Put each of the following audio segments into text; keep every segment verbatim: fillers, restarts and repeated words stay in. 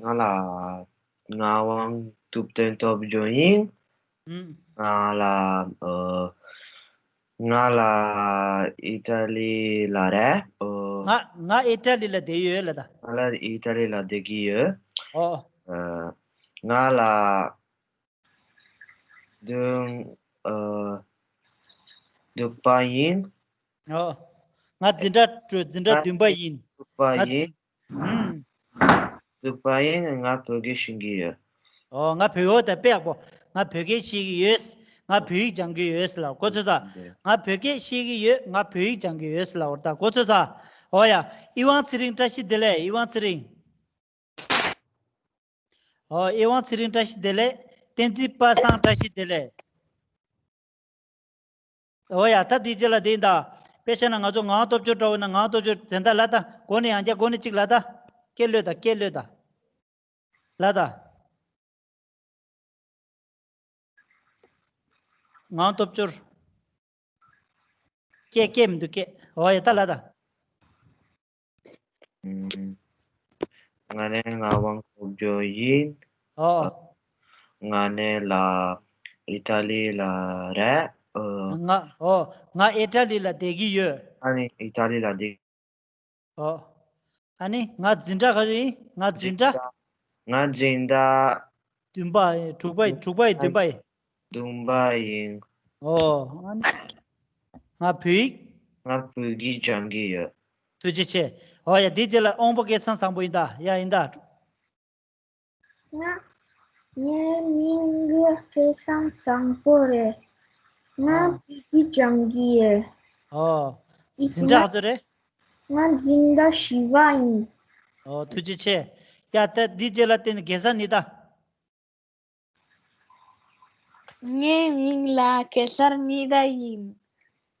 ང་ལ་ངག་དབང་ཐུབ་བསྟན་སྟོབས་འབྱོར་ཡིན། ཨུམ། ང་ལ་ཨ། ང་ལ་ཨི་ཏྲ་ལི་ལ་རེད། ཨོ། ང་ང་ཨི་ཏྲ་ལི་ལ་བསྡད་ཡོད་ལ་ད། ང་ལ་ཨི་ཏྲ་ལི་ལ་བསྡད་ཀྱི་ཡོད། ཨོ། ཨ། ང་ལ་འདུག་ཨ། འདུག་པ་ཡིན། ཨོ། ང་འཛིན་གྲྭ་དྲུག་འཛིན་གྲྭ་བདུན་པ་ཡིན། འདུག་པ་ང་ཡིན། འཛིན། ཨུམ། འདུག་པ་ཡིན། ང་བོད་སྐད་ཤེས་ཀྱི་ཡོད། ཨོ། ང་བོད། འོ་ད་དཔེ་ཡག་པོ། ང་བོད་སྐད་ཤེས་ཀྱི་ཡོད། ང་བོད་ཡིག་སྦྱང་གི་ཡོད་ལ་གོ་ཚོད་ས། ང་བོད་སྐད་ཤེས་ཀྱི་ཡོད། ང་བོད་ཡིག་སྦྱང་གི་ཡོད་ལ་འོ་ད་གོ་ཚོད་ས། ཨོ་ཡ། ཨི་ཝང་ཚེ་རིང་བཀྲ་ཤིས་བདེ་ལེགས། ཨི་ཝང་ཚེ་རིང་། ཨོ། ཨི་ཝང་ཚེ་རིང་བཀྲ་ཤིས་བདེ་ལེགས། བསྟན་འཛིན་པ་སངས་བཀྲ་ཤིས་བདེ་ལེགས། ཨོ་ཡ། ད་དེའི་རྗེས་ལ་དེ་ཡིན་ད། དཔེ་བཤད་ན་ང་ཚོ་ངག་དབང་སྟོབས་འབྱོར་འདྲ་བོ་ན་ངག་དབང་སྟོབས་འབྱོར་དེ་འདྲ་ལ་ད། མགོ་ནས་ཡང་བསྐྱར་མགོ་ནས་གཅིག་ལ་ད། སྐད་ལོས་ད། སྐད་ལོས་ད། ལ་ད། ངག་དབང་སྟོབས་འབྱོར། སྐད་སྐད་མི་འདུག་སྐད། ཨོ་ཡ། ད་ལ་ད། ང་ནི་ངག་དབང་སྟོབས་འབྱོར་ཡིན། ཨོ། ང་ནི་ལ་ཨི་ཏ་ལི་ལ་རེད། ཨོ། ང་། ཨོ། ང་ཨི་ཏ་ལི་ལ་བསྡད་ཀྱི་ཡོད། ཨ་ནི་ཨི་ཏ་ལི་ལ་བསྡད། ཨོ། ཨ་ནི་ང་འཛིན་གྲྭ་ག་ཚོད་ཡིན། ང་འཛིན་གྲྭ། ང་འཛིན་གྲྭ། བདུན་པ་ཡིན། དྲུག་པ་ཡིན། དྲུག་པ་ཡིན། བདུན་པ་ཡིན། བདུན་པ་ཡིན། ཨོ། ཨ་ནི། ང་བོད་ཡིག་ང་བོད་ཡིག་སྦྱང་གི་ཡོད། ཐུགས་རྗེ་ཆེ། ཨོ་ཡ། དེའི་རྗེས་ལ་དབང་པོ་སྐལ་བཟང་བཟང་པོ་ཡིན་ད། ཡ་ཡིན་ད། ང་། ངའི་མིང་ལ་སྐལ་བཟང་བཟང་པོ་རེད། ང་ཨ། བོད་ཡིག་སྦྱང་གི་ཡོད། ཨོ། ཡིག་འཛིན་གྲྭ་ག་ཚོད་རེད། ང་འཛིན་གྲྭ་བཞི་པ་ཡིན། ཨོ། ཐུགས་རྗེ་ཆེ། ཡ་ད་འདི་རྗེས་ལ་བསྟན་གེ་སར་ཉི་ཟླ། ངའི་མིང་ལ་གེ་སར་ཉི་ཟླ་ཡིན།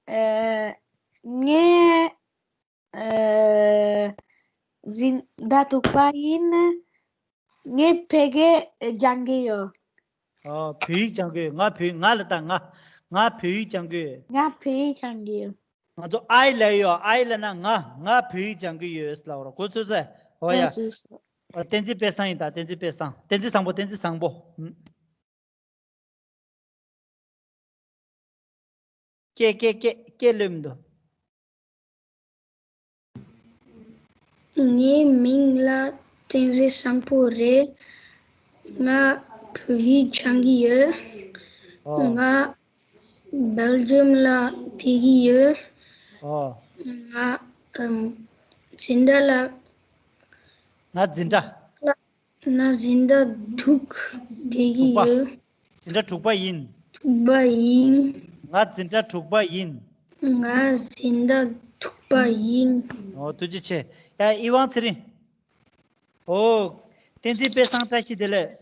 ཨ། ངའི། ཨ། འཛིན་གྲྭ་དྲུག་པ་ཡིན། ངས་བོད་སྐད་སྦྱང་གི་ཡོད། ཨོ། བོད་ཡིག་སྦྱང་གི་ཡོད། ང་བོད། ང་ལ་ད་ང་། ང་བོད་ཡིག་སྦྱང་གི་ཡོད། ང་བོད་ཡིག་སྦྱང་གི་ཡོད། ང་ཚོ་ཨའི་ལབ་ཡོད། ཨའི་ལབ་ན་ང་། ང་བོད་ཡིག་སྦྱང་གི་ཡོད་ལབ་རོགས། གོ་ཚོད་ས། ཨོ་ཡ། ཨོ། བསྟན་འཛིན་དཔལ་བཟང་ཡིན་ད། བསྟན་འཛིན་དཔལ་བཟང་། བསྟན་འཛིན་བཟང་པོ། བསྟན་འཛིན་བཟང་པོ། ཨུམ། སྐད་སྐད་སྐད་སྐད་ལོས་མི་འདུག་ངའི་མིང་ལ་བསྟན་འཛིན་བཟང་པོ་རེད། ང་བོད་ཡིག་སྦྱང་གི་ཡོད། ཨོ། ང་སྦེལ་ཇམ་ལ་བསྡད་ཀྱི་ཡོད། ཨོ། ང་ཨམ། འཛིན་གྲྭ་ལ། ང་འཛིན་གྲྭ། ང་འཛིན་གྲྭ་དྲུག་བསྡད་ཀྱི་དྲུག་པ། ཡོད། འཛིན་གྲྭ་དྲུག་པ་ཡིན། དྲུག་པ་ཡིན། ང་འཛིན་གྲྭ་དྲུག་པ་ཡིན། ང་འཛིན་གྲྭ་དྲུག་པ་ཡིན། ཨོ། ཐུགས་རྗེ་ཆེ། ཡ། ཨི་ཝང་ཚེ་རིང་། ཨོ། བསྟན་འཛིན་དཔལ་བཟང་བཀྲ་ཤིས་བདེ་ལེགས།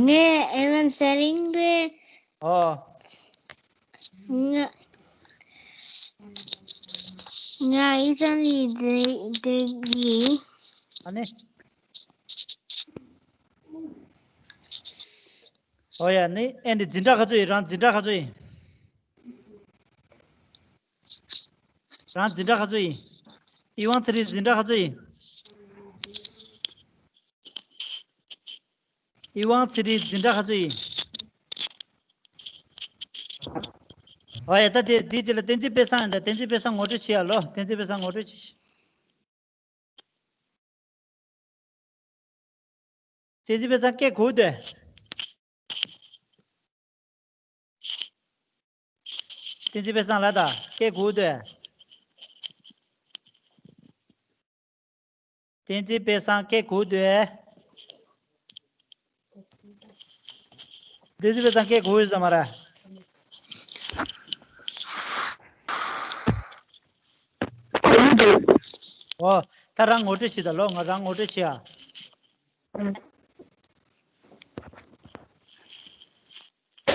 ངས་ཨེ་ཝན་ཚེ་རིང་རེད། ཨོ། ང་། ང་ཨི་ཊ་ལི་བསྡད་བསྡད་ཀྱི། ཨ་ནི། ཨོ་ཡ། ནི་ཨེ་འདི་འཛིན་གྲྭ་ག་ཚོད་ཡིན། རང་འཛིན་གྲྭ་ག་ཚོད་ཡིན། རང་འཛིན་གྲྭ་ག་ཚོད་ཡིན། ཨི་ཝང་ཚེ་རིང་འཛིན་གྲྭ་ག་ཚོད་ཡིན། ཨི་ཝང་ཚེ་རིང་འཛིན་གྲྭ་ག་ཚོད་ཡིན། ཨོ་ཡ། ད་དེ་དེའི་རྗེས་ལ་བསྟན་འཛིན་དཔལ་བཟང་ཡིན་ད། བསྟན་འཛིན་དཔལ་བཟང་ངོ་སྤྲོད་བྱེད་ཡ་ལོ། བསྟན་འཛིན་དཔལ་བཟང་ངོ་སྤྲོད་བྱེད། བསྟན་འཛིན་དཔལ་བཟང་སྐད་གོ་འདུག་བསྟན་འཛིན་དཔལ་བཟང་ལ་ད་སྐད་གོ་འདུག་བསྟན་འཛིན་དཔལ་བཟང་སྐད་གོ་འདུག་བསྟན་འཛིན་དཔལ་བཟང་སྐད་གོ་ཡོད་ས་མ་རེད། ཨོ། ད་རང་ངོ་སྤྲོད་བྱེད་ད་ལོ། ང་རང་ངོ་སྤྲོད་བྱེད་ཨ།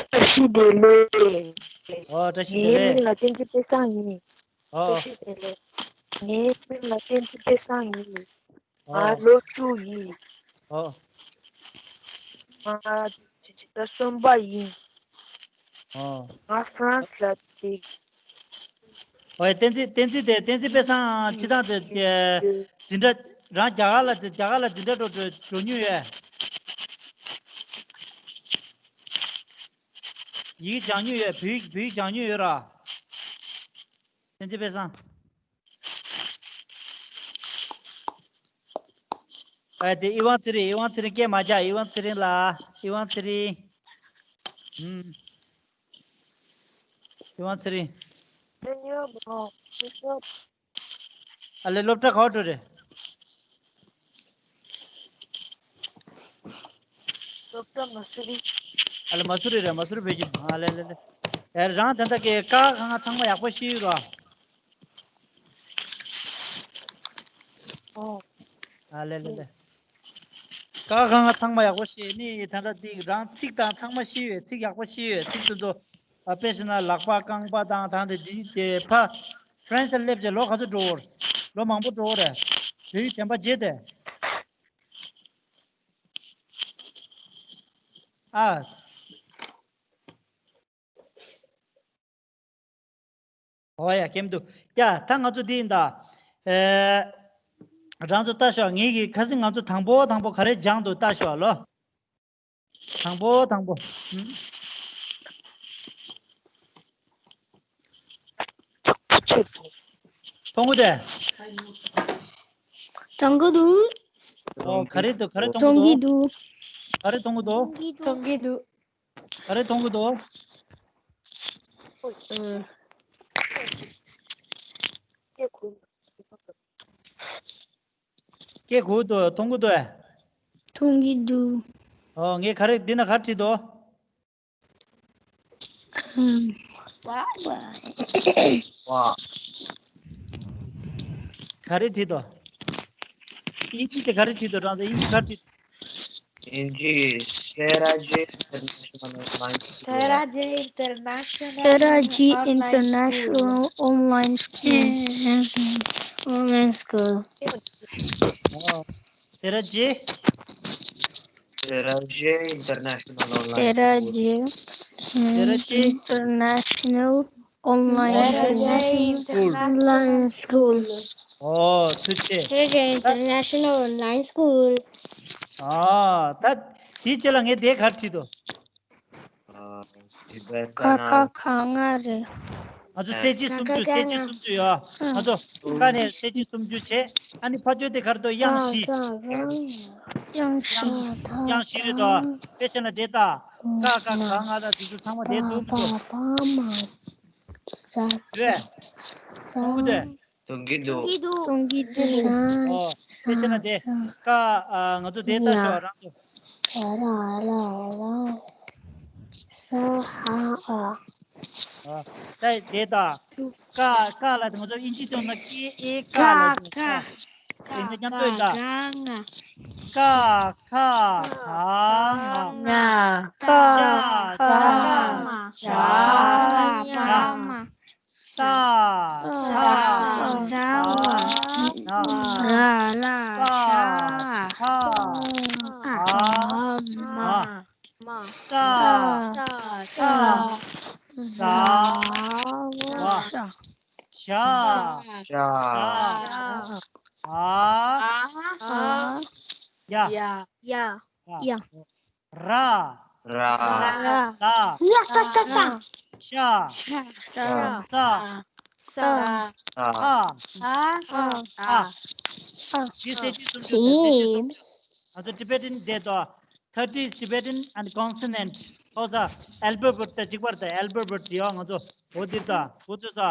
བཀྲ་ཤིས་བདེ་ལེགས། ཨོ། བཀྲ་ཤིས་བདེ་ལེགས། ངའི་མིང་ལ་བསྟན་འཛིན་དཔལ་བཟང་ཡིན། ཨོ། བཀྲ་ཤིས་བདེ་ལེགས། ངའི་མིང་ལ་བསྟན་འཛིན་དཔལ་བཟང་ཡིན། ང་ཨོ། ལོ་བཅུ་ཡིན། ཨོ། ང་ཇི་ཇི་ད་གསུམ་པ་ཡིན། ཨོ། ང་ཧྥ་རན་སི་ལ་བསྡད། ཨོ་ཡ། བསྟན་འཛིན། བསྟན་འཛིན་དེ། བསྟན་འཛིན་དཔེ་བཟང་། ཅི་དང་དེ། དེ་འཛིན་གྲྭ། རང་རྒྱ་གར་ལ། རྒྱ་གར་ལ་འཛིན་གྲྭ་འགྲོ། འགྲོ་འགྲོ་མྱོང་ཡོད། ཡིག་སྦྱང་མྱོང་ཡོད། བོད་ཡིག་བོད་ཡིག་སྦྱང་མྱོང་ཡོད་ར། བསྟན་འཛིན་དཔེ་བཟང་། ཨ། དེ་ཨི་ཝང་ཚེ་རིང་། ཨི་ཝང་ཚེ་རིང་སྐད་མ་རྒྱག་ཨི་ཝང་ཚེ་རིང་ལ། ཨི་ཝང་ཚེ་རིང་། ཨུམ། ཨི་ཝང་ཚེ་རིང་། ཨ་ལེ། སློབ་གྲྭ་ག་པར་འགྲོ་རེད། སློབ་གྲྭ་མ་སུ་རི། ཨ་ལེ། མ་སུ་རི་རེད། མ་སུ་རི་བོད་ཁྱིམ། ཨ་ལེ་ལེ་ལེ། ཨེ། རང་ད་ལྟ་གི་ཀ་ཁ་ག་ང་ཚང་མ་ཡག་པོ་ཤེས་ཡོད་རོ། ཨོ། ཨ་ལེ་ལེ་ལེ། ཀ་ཁ་ག་ང་ཚང་མ་ཡག་པོ་ཤེས་ནི། ད་ལྟ་འདི་རང་ཚིག་དང་ཚང་མ་ཤེས་ཡོད། ཚིག་ཡག་པོ་ཤེས་ཡོད། ཚིག་དེ་ཚོ། ཨ། དཔེ་བྱས་ན་ལག་པ་རྐང་པ་དང་། ད་འདི་འདི་དེ་ཕ་ཧྥ་རན་སི་ལ་སླེབས་རྗེས་ལོ་ག་ཚོད་འགྲོ་བར། ལོ་མང་པོ་འགྲོ་བ་རེད། བོད་ཡིག་དྲན་པ་བརྗེད་དེ། ཨ། ཨོ་ཡ། ཀེམ་དུ། ཡ། ད་ང་ཚོ་འདི་ཡིན་ད། ཨེ། རང་ཚོ་ལྟ་ཤོག་ངེད་ཀྱིས་ཁ་སང་ང་ཚོ་དང་པོ་དང་པོ་ག་རེ་སྦྱངས་འདུག་ལྟ་ཤོག་ལོ། དང་པོ་དང་པོ། ཨུམ། མཐོང་གི་འདུག་མཐོང་གི་འདུག་ཨོ། ག་རེ་འདུག་ག་རེ་མཐོང་གི་འདུག་མཐོང་གི་འདུག་ག་རེ་མཐོང་གི་འདུག་མཐོང་གི་འདུག་ག་རེ་མཐོང་གི་འདུག་ཨུམ། སྐད་གོ་འདུག་མཐོང་གི་འདུག་མཐོང་གི་འདུག་ཨོ། ངས་ག་རེ་འདི་ན་ག་རེ་བྲིས་འདུག་ཨུམ། ཝ། ག་རེ་བྲིས་འདུག་དབྱིན་ཇི་དེ་ག་རེ་བྲིས་འདུག་རང་ཚོ་དབྱིན་ཇི་ག་རེ་བྲིས། དབྱིན་ཇི། Seraji International Online School. Seraji International Seraji Online School. International Online School. Online School. ཨོ། སེ་ར་ཇི། Seraji International Online School. Seraji Seraji International Online School. Online School. Online School. ཨོ། ཐུགས་རྗེ་ཆེ། Seraji International Online School. ཨ། ད་དེའི་རྗེས་ལ་ངས་དེ་ག་རེ་བྲིས་འདུག་ཨ། ཁ་ཁ་ག་ང་རེད། ང་ཚོ་གསལ་བྱེད་སུམ་ཅུ། གསལ་བྱེད་སུམ་ཅུ་ཡོད། ང་ཚོ་ཀ་ནས་གསལ་བྱེད་སུམ་ཅུ་བྱས། ཨ་ནི་ཕ་ཆོས་དེ་ག་རེ་འདུག་དབྱངས་བཞི། དབྱངས་བཞི། དབྱངས་བཞི་རེད་དོ། དཔེ་བྱས་ན་དེ་ལྟ། ཀ་ཁ་ག་ང་ད་དེ་ཚོ་ཚང་མ་དེ་འདུག་མི་འདུག་འདུག་གས། མཐོང་གི་འདུག་མཐོང་གི་འདུག་མཐོང་གི་འདུག་ཨོ། དཔེ་བྱས་ན་དེ། ཀ། ཨ། ང་ཚོ་དེ་ལྟ་ཤོག་རང་ཚོ། ར་ལ་ལ། ས་ཧ་ཨ། ཨ། ད་དེ་ལྟ། ཀ། ཀ་ལ་ང་ཚོ་དབྱིན་ཇི་ཐོག་ན་ཀེ་ཨེ་ཀ་ལ་དེ། ཀ། ཀ། དེ་འདི་མཉམ་དུ་ཡིན་ད། ཀ་ང་། ཀ་ཁ་ག་ང་། ང་། ཀ་ཅ་ཅ་ཇ་ང་། ཏ། ཏ། ཏ། ཏ། ར་ལ་ཤ། ཤ། ཨ། ཨ། མ། མ། ཏ། ཏ། ཏ། ཟ། ཟ། བ། ཤ། ཤ། ཤ། ད། ད། ཨ། ཨ། ཡ། ཡ། ཡ། ཡ། ར། ར། ར། ད། ད། ད། ཤ། ཤ། ཤ། ཙ། ཙ། ཨ། ཨ། ཨ། ཨ། འདི་གསལ་བྱེད་སུམ་ཅུ་དང་གསལ་བྱེད་སུམ་ཅུ། ང་ཚོ་Tibetan་དེ་དང་། Thirty Tibetan and consonant། ཨོ་ས། alphabet་དང་གཅིག་པ་རེད་ད། alphabet་ཡོད་ང་ཚོ། འོ་འདིར་ད། འོ་ཚོ་ས།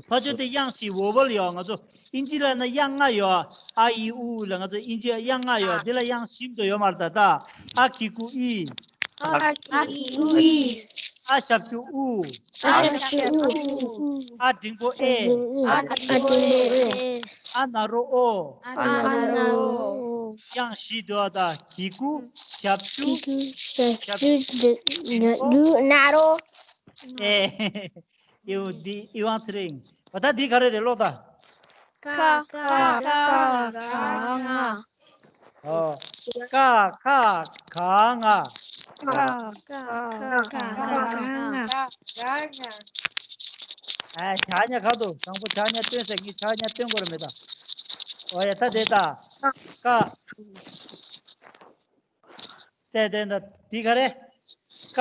ཕ་ཆོས་དེ་དབྱངས་བཞི། vowel་ཡོད་ང་ཚོ། དབྱིན་ཇི་ལ་ན་དབྱངས་ལྔ་ཡོད། ཨ་ཨི་ཨུ་ལ། ང་ཚོ་དབྱིན་ཇི་དབྱངས་ལྔ་ཡོད། འདི་ལ་དབྱངས་བཞི་མ་གཏོགས་ཡོད་མ་རེད་ད། ད། ཨ་གི་གུ་ཨི། ཨ་གི་གུ་ཨི། ཨ་ཞབས་ཀྱུ་ཨུ། ཨ་ཞབས་ཀྱུ་ཨུ། ཨ་འགྲེང་བུ་ཨེ། ཨ་འགྲེང་བུ་ཨེ། ཨ་ན་རོ་ཨོ། ཨ་ན་རོ་ཨོ། དབྱངས་བཞི་འདུག་ད། གི་གུ། ཞབས་ཀྱུ། གི་གུ། ཞབས་ཞབས་ཀྱུ། འགྲེང་བུ། ན་རོ། ཨེ། ཨེ་འོ་འདི་ཨི་ཝང་ཚེ་རིང་། འོ་ད་འདི་ག་རེ་རེད་ཀློག་ད། ཀ་ཁ་ག་ང་། ཨོ། ཀ་ཁ་ག་ང་། ཀ་ཁ་ག་ང་། ཨ་ཇ་ཉ་ག་དུ་དང་པོ་ཇ་ཉ་སྟོན་ཟེར། ངས་ཇ་ཉ་སྟོན་དགོས་རེད་མེད་ད། ཨོ་ཡ་ད་དེ་ད། ཀ། དེ་དེ་ད་འདི་ག་རེད། ཀ་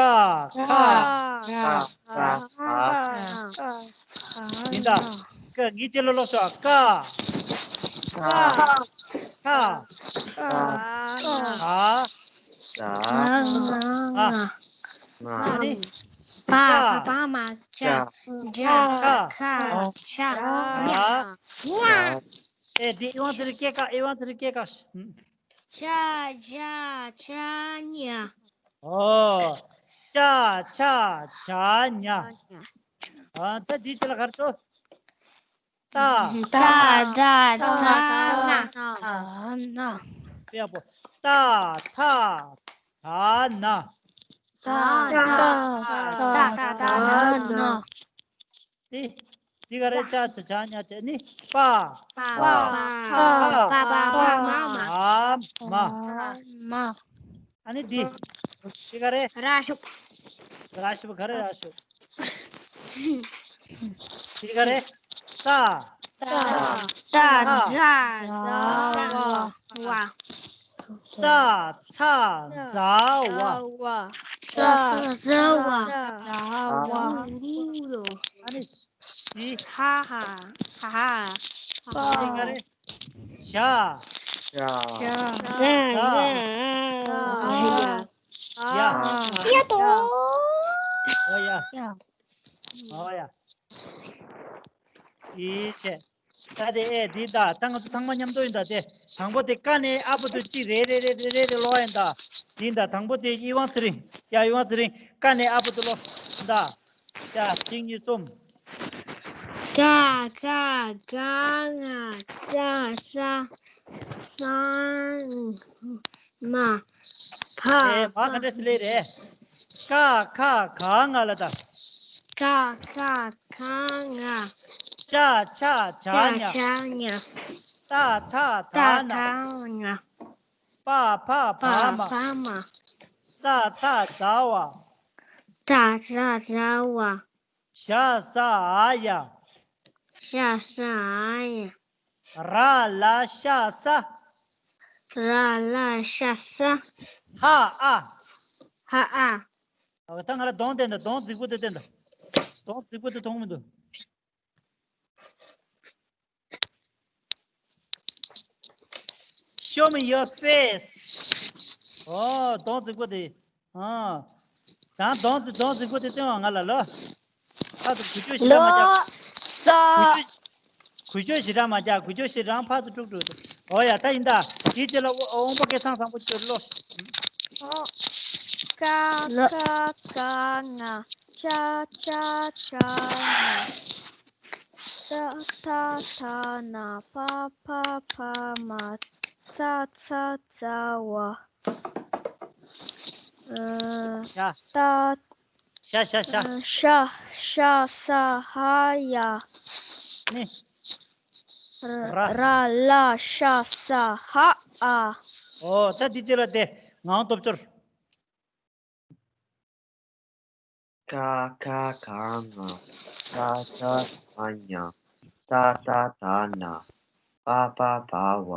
ཁ། ཡིན་ད། ཀ་ངས་ཅི་ལ་ཀློག་ཤོག་ཀ་ཁ། ཨ་ནི། པ་པ་མ་ཇ། ཇ་ཁ་ཇ་ཉ། ཨེ་འདི་ཨེ་ཝང་ཚེ་རིང་སྐད་ཀ་ཨེ་ཝང་ཚེ་རིང་སྐད་ཀ་ཇ་ཇ་ཇ་ཉ། ཨོ། ཅ་ཆ་ཇ་ཉ། ཨ་ད་འདི་ཅི་ལ་གར་ཏོ། ཏ། ཏ་ཏ་ཏ་ན། ཏ་ན། ཡག་པོ། ཏ་ཐ་ད་ན། ཏ་ཏ་ཏ་ན། ཏི། ཏི་ག་རེ་ཅ་ཆ་ཇ་ཉ་ཅ་ནི། པ། པ་པ་པ་པ་པ་མ་མ། མ། མ། ཨ་ནི་འདི། འདི་ག་རེ། ར་ཤུབ། ར་ཤུབ་ག་རེ་ར་ཤུབ། འདི་ག་རེ། ཙ། ཙ། ཙ་ཛ་ཛ་བ། ཙ་ཚ་ཛ་བ། ཙ་ཚ་ཛ་བ། ཛ་བ། ཨ་ནི་འདི། ཧ་ཧ། ཧ་ཧ། འདི་ག་རེ། ཞ། ཞ། ཞ། ད། ད། ཡ། ཡ་དོ། ཨོ་ཡ། ཨོ་ཡ། ཡིད་ཆེས། ད་དེ་ཨེ་འདི་ད་ད་ང་ཚོ་ཚང་མ་མཉམ་དུ་ཡིན་ད། དེ་དང་པོ་དེ་ཀ་ནས་ཨ་བུ་དུ་གཅིག་རེ་རེ་རེ་རེ་རེ་རེ་ཀློག་ཡིན་ད། འདི་ད་དང་པོ་དེ་ཨེ་ཝང་ཚེ་རིང་། ཡ་ཨེ་ཝང་ཚེ་རིང་ཀ་ནས་ཨ་བུ་དུ་ཀློག་ད། ཡ་གཅིག་གཉིས་གསུམ། ཀ་ཁ་ག་ང་ཙ་ཚ་ཛ་མ་བ། ཨེ་མ་ག་འདྲ་སི་ལེ་རེད། ཀ་ཁ་ག་ང་ལ་ད། ཀ་ཁ་ག་ང་། ཅ་ཆ་ཇ་ཉ། ཅ་ཆ་ཇ་ཉ། ཏ་ཐ་ད་ན། ཏ་ཐ་ན། པ་ཕ་བ་མ། པ་ཕ་མ། ཙ་ཚ་ཛ་བ། ཙ་ཚ་ཛ་བ། ཞ་ཟ་འ་ཡ། ཞ་ཟ་འ་ཡ། ར་ལ་ཤ་ས། ར་ལ་ཤ་ས། ཧ་ཨ། ཧ་ཨ། ཨ་ད་ང་ལ་གདོང་བསྟན་ད། གདོང་རྫིག་པོ་དེ་བསྟན་ད། གདོང་རྫིག་པོ་དེ་མཐོང་མི་འདུག Show me your face. ཨོ་གདོང་རྫིག་པོ་དེ། ཨ། རང་གདོང་རྫི་གདོང་རྫིག་པོ་དེ་སྟོན་བ་ང་ལ་ལོ། ཕར་ཚུར་གུས་སྐྱོ་ཞེ་དྲག་མ་རྒྱག་ལོ། ས། གུས་སྐྱོ། གུས་སྐྱོ་ཞེ་དྲག་མ་རྒྱག་གུས་སྐྱོ་ཞེ་དྲག་ཕར་ཚུར་དཀྲུག་དཀྲུག་ཨོ་ཡ་ད་ཡིན་ད། དེའི་རྗེས་ལ་དབོ་དབོན་པོ་སྐལ་བཟང་བཟང་པོ་ཁྱོད་ལོ། ཨོ། ཀ་ལོ། ཁ་ག་ང་། ཅ་ཆ་ཇ་ཉ། ཏ་ཐ་ད་ན། པ་ཕ་བ་མ། ཙ་ཚ་ཛ་བ། ཨ། ཡ། ཏ། ཤ་ཤ་ཤ། ཨ། ཤ་ཤ་ས་ཧ་ཡ། ནི། ར། ར་ལ་ཤ་ས་ཧ་ཨ། ཨོ་ད་འདི་ཅི་ལ་དེ་ངང་སྟོབས་འབྱོར། ཀ་ཁ་ག་ང་། ཅ་ཆ་ཇ་ཉ། ཏ་ཐ་ད་ན། པ་ཕ་བ་མ།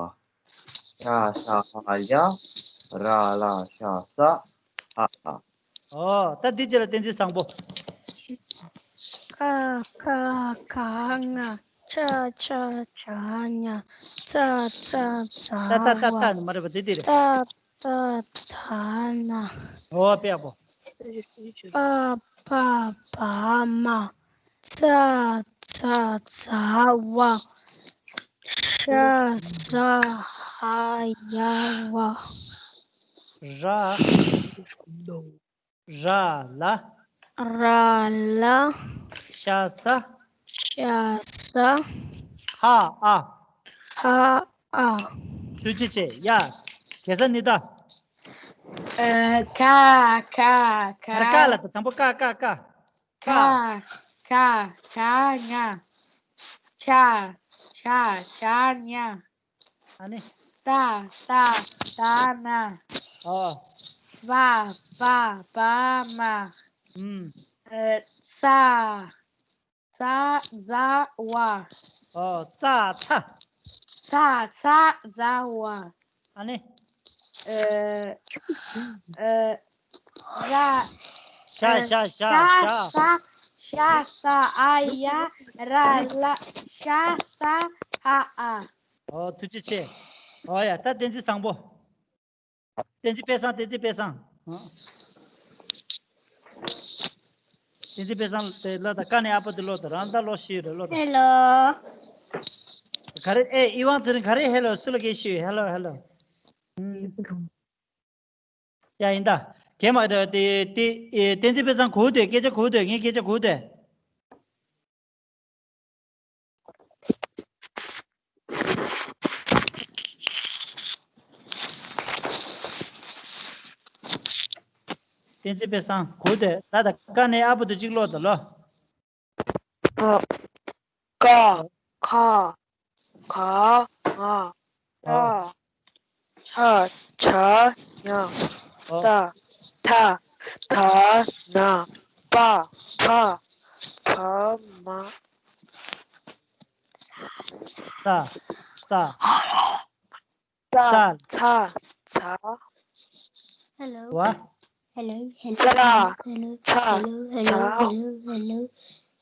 ཤ་ས་ཧ་ཡ། ར་ལ་ཤ་ས་ཧ་ཨ། ཨོ་ད་འདི་ཅི་ལ་བསྟན་འཛིན་བཟང་པོ། ཀ་ཁ་ག་ང་། ཅ་ཆ་ཇ་ཉ། ཏ་ཚ་ཛ་བ། ཏ་ཏ་ཏ་ཏ་ནི་མ་རེད་པ་དེ་འདི་རེད། ཏ་ཏ་ད་ན། ཨོ་དཔེ་ཡག་པོ། པ་ཕ་བ་མ། ཙ་ཚ་ཛ་བ། ཤ་ཟ་ཧ་ཡ་བ། ར། ར་ལ། ར་ལ། ཤ་ས། ཤ་ས། ཧ་ཨ། ཧ་ཨ། ཐུགས་རྗེ་ཆེ་ཡ། གེ་ས་ནི་ད། ཨ། ཀ་ཁ་ག། ཨ་ར་ཀ་ལ་ད་དང་པོ་ཀ་ཀ་ཀ། ཀ་ཁ་ག་ང་། ཅ་ཆ་ཇ་ཉ། ཨ་ནི། ཏ་ཏ་ད་ན། ཨོ། པ་ཕ་བ་མ། ཨུམ། ཨ། ཙ། ཙ་ཛ་ཝ། ཨོ་ཙ་ཚ། ཙ་ཚ་ཛ་ཝ། ཨ་ནི། ཨ་ཨ་ར། ཤ་ཤ་ཤ་ཤ། ཤ་ས་ཤ་ས་ཨ་ཡ་ར་ལ་ཤ་ས་ཧ་ཨ། ཨོ་ཐུགས་རྗེ་ཆེ། ཨོ་ཡ་ད་བསྟན་འཛིན་བཟང་པོ། བསྟན་འཛིན་དཔལ་བཟང་། བསྟན་འཛིན་དཔལ་བཟང་། ཨ། བསྟན་འཛིན་དཔལ་བཟང་དེ་ལོ་དང་ཀ་ནས་ཨ་པོ་དེ་ལོ་དང་རང་ད་ལོ་ཤི་ཡོད་རེད་ལོ་དང་། ཧེ་ལོ། ག་རེ་ཨེ་ཨི་ཝང་ཚེ་རིང་ག་རེ་ཧེ་ལོ་སུ་ལ་གེ་ཤི་ཡོད་ཧེ་ལོ་ཧེ་ལོ། ཨུམ། ཡ་ཡིན་ད། གེ་མ་དེ་དེ་ཨེ་བསྟན་འཛིན་དཔལ་བཟང་གོ་དེ་སྐད་ཆ་གོ་དེ་ངའི་སྐད་ཆ་གོ་དེ། བསྟན་འཛིན་དཔལ་བཟང་གོ་དེ་ད་ད་ཀ་ནས་ཨ་པོ་དེ་གཅིག་ཀློག་ད་ལོ། ཀ་ཁ་ག་ང་ད། ཨོ། ཆ་ཆ་ཉ་ཨོ། ད་ཐ་ཐ་ན་པ་ཕ་བ་མ། ཙ་ཙ། ཙ་ཙ་ཚ་ཚ། Hello. What? Hello, hello, ཙ་hello, hello, ཚ་hello, hello, ཚ། Hello, hello,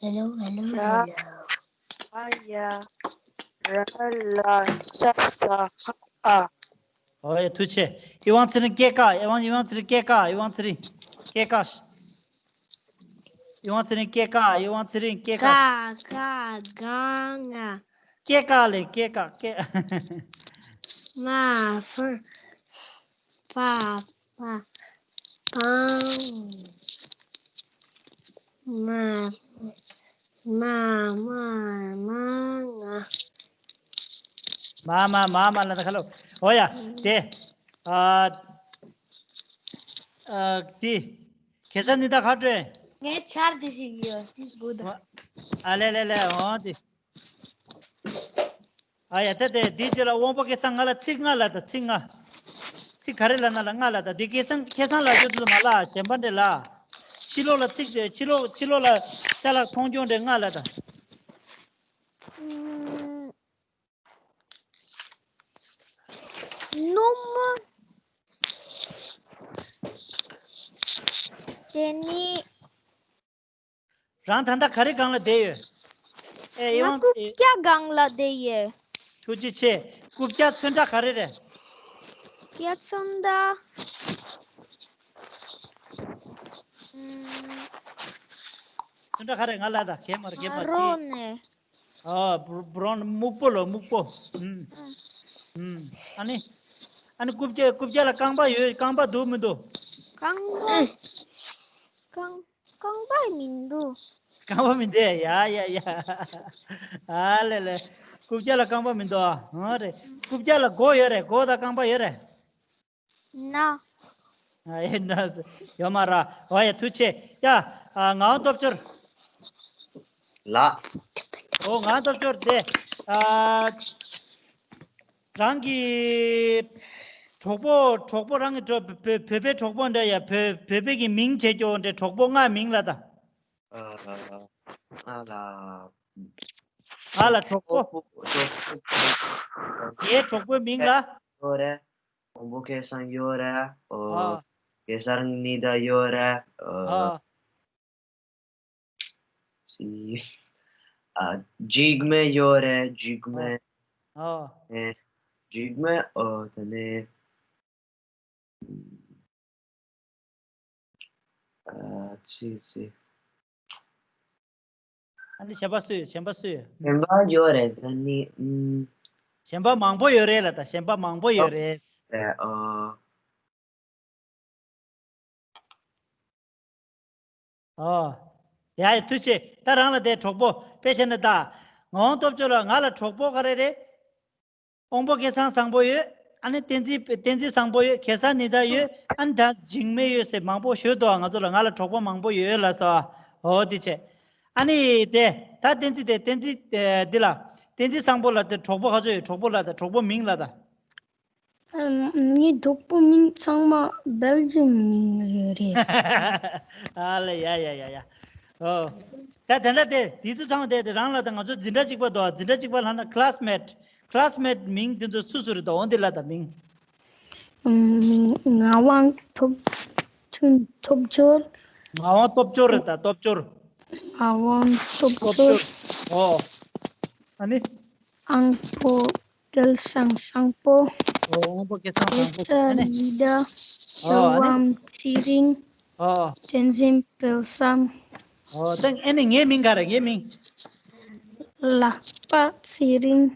hello, hello, hello. ཨ་ཡ་ར་ལ་ཤ་ས་ཧ་ཨ། ཨོ་ཡ་ཐུགས་རྗེ་ཆེ། ཨི་ཝང་ཚེ་རིང་སྐད་ཀ་ཨི་ཝང་ཨི་ཝང་ཚེ་རིང་སྐད་ཀ་ཨི་ཝང་ཚེ་རིང་སྐད་ཀ་ཨི་ཝང་ཚེ་རིང་སྐད་ཀ་ཨི་ཝང་ཚེ་རིང་སྐད་ཀ་ཀ་ཁ་ག་ང་། སྐད་ཀ་ལས་སྐད་ཀ་སྐད། མ་ཧྥུ་པ་པ་པང་། མ་མ་མ་མ་ང་། མ་མ་མ་མ་ལ་ད་ཁ་ལོ། ཨོ་ཡ་དེ། ཨ་ཨ་དེ། ཁེ་ས་ནི་ད་ཁ་སྤྲོད། ངའི་ཆར་དེ་ཞིག་ཡོད་དེ་དགོས་ད། ཨ་ལེ་ལེ་ལེ་འོང་དེ། ཨ་ཡ་ད་དེ་འདི་ཅི་ལ་དབང་པོ་སྐལ་བཟང་ང་ལ་ཚིག་ལྔ་ལ་ད་ཚིག་ལྔ། ཚིག་ག་རེ་ལ་ན་ལ་ལྔ་ལ་ད་འདི་སྐལ་བཟང་སྐལ་བཟང་ལ་ཅོ་དུ་མ་ལ་གཞན་པ་འདྲེ་ལ། ཕྱི་ལོགས་ལ་ཚིག་ཕྱི་ལོགས་ཕྱི་ལོགས་ལ་ཅ་ལག་མཐོང་ཆུང་འདྲེ་ལྔ་ལ་ད། ཨུམ། སྣུམ། དེ་ནི། རང་ད་ལྟ་ག་རེ་སྒང་ལ་བསྡད་ཡོད། ཨེ་ཨེ་ང་ཝང་རྐུབ་ཨེ། བཀྱག་སྒང་ལ་བསྡད་ཡོད། ཐུགས་རྗེ་ཆེ། རྐུབ་བཀྱག་ཚོན་ཁྲ་ག་རེ་རེད། བཀྱག་ཚོན་ཁྲ། ཨུམ། ཚོན་ཁྲ་ག་རེ་ང་ལ་ད་གད་མར་གད་མར་རོ་གད། ནས། ཨ་བྷྲོ་ཝུན་སྨུག་པོ་ལོ་སྨུག་པོ། ཨུམ། ཨུམ། ཨུམ། ཨ་ནི། ཨ་ནི་རྐུབ་བཀྱག་རྐུབ་བཀྱག་ལ་རྐང་པ་ཡོད་རྐང་པ་འདུག་མི་འདུག་རྐང་པ། རྐང་རྐང་པ་མི་འདུག་རྐང་པ་མི་འདུག་ཡ་ཡ་ཡ། ཨ་ལེ་ལེ། རྐུབ་བཀྱག་ལ་རྐང་པ་མི་འདུག་ཨ་རེད། རྐུབ་བཀྱག་ལ་མགོ་ཡོད་རེད། མགོ་དང་རྐང་པ་ཡོད་རེད། ན། ཨ་ཡེ་ན། ཡོད་མ་ར། ཨོ་ཡ་ཐུགས་རྗེ་ཆེ། ཡ། ཨ་ངག་དབང་སྟོབས་འབྱོར། ལགས། ཨོ་ངག་དབང་སྟོབས་འབྱོར་དེ། ཨ། རང་གི་གྲོགས་པོ་གྲོགས་པོ་རང་གི་གྲོགས་བོད་བོད་པའི་གྲོགས་པོ་འདྲ་ཡ་བོད་བོད་པའི་གི་མིང་བྱེད་ཀྱོ་འདྲ་གྲོགས་པོ་ལྔ་མིང་ལ་ད། ཨ་ང་ལ། ང་ལ་གྲོགས་པོ། གྲོགས་པོ། ངའི་གྲོགས་པོའི་མིང་ལ། ཡོད་རེད། དབང་པོ་སྐལ་བཟང་ཡོད་རེད། ཨོ། ཨ། གེ་སར་ཉི་ཟླ་ཡོད་རེད། ཨོ། ཨ། སི། ཨ། འཇིགས་མེད་ཡོད་རེད། འཇིགས་མེད། ཨོ། ཨེ། འཇིགས་མེད། ཨོ་དེ་ནས། ཨ་ཙི་ཙི། ཨ་ནི་གཞན་པ་སུ་ཡོད། གཞན་པ་སུ་ཡོད། གཞན་པ་ཡོད་རེད། ཨ་ནི་ཨུམ། གཞན་པ་མང་པོ་ཡོད་རེད་ལ་ད། གཞན་པ་མང་པོ་ཡོད་རེད། ཨོ། ཨོ། ཡ་ཡ་ཐུགས་རྗེ་ཆེ། ད་རང་ལ་དེ་གྲོགས་པོ་དཔེ་བྱས་ན་ད། ངག་དབང་སྟོབས་འབྱོར་ལ་ང་ལ་གྲོགས་པོ་ག་རེ་རེད། དབང་པོ་སྐལ་བཟང་བཟང་པོ་ཡོད། ཨ་ནི་བསྟན་འཛིན་བསྟན་འཛིན་བཟང་པོ་ཡོད། གེ་སར་ཉི་ཟླ་ཡོད། ཨ་ནི་ད་འཇིགས་མེད་ཡོད་ཟེར་མང་པོ་ཞུ་འདུག་ང་ཚོ་ལ་ང་ལ་གྲོགས་པོ་མང་པོ་ཡོད་ལ་ཟེར་བ། འོ་དེ་བྱས། ཨ་ནི་དེ་ད་བསྟན་འཛིན་དེ་བསྟན་འཛིན་འདི་ལ་བསྟན་འཛིན་བཟང་པོ་ལ་དེ་གྲོགས་པོ་ག་ཚོད་ཡོད། གྲོགས་པོ་ལ་ད་གྲོགས་པོ་མིང་ལ་ད། ངའི་གྲོགས་པོ་མིང་ཚང་མ་སྦེལ་ཇམ་མིང་ཡོད་རེད། ཨ་ལེ་ཡ་ཡ་ཡ་ཡ། ཨོ། ད་དེ་འདྲ་དེ་དེ་ཚོ་ཚང་མ་དེ་དེ་རང་ལ་དང་ང་ཚོ་འཛིན་གྲྭ་གཅིག་པ་དོ། འཛིན་གྲྭ་གཅིག་པ་ལབ་ན་classmate། classmate་མིང་དེ་ཚོ་སུ་སུ་རེད་དོ། འོ་འདི་ལ་དང་མིང་། ཨུམ། ངག་དབང་ཐོབ་ཐུན་ཐོབ་འབྱོར། ངག་དབང་སྟོབས་འབྱོར་རེད་ད། སྟོབས་འབྱོར། ངག་དབང་སྟོབས་སྟོབས་འབྱོར། འབྱོར། ཨོ། ཨ་ནི། དབང་པོ་སྐལ་བཟང་བཟང་པོ། ཨོ། དབང་པོ་སྐལ་བཟང་བཟང་པོ། ཨེ་ས་ཨ་ནི། ལི་ཏ། ཨོ། ཨ་ནི། རབ་དབང་ཚེ་རིང་། ཨོ། བསྟན་འཛིན་དཔལ་བཟང་། ཨོ། ད་ཨ་ནི་ངའི་མིང་ག་རེ། ངའི་མིང་། ལག་པ་ཚེ་རིང་།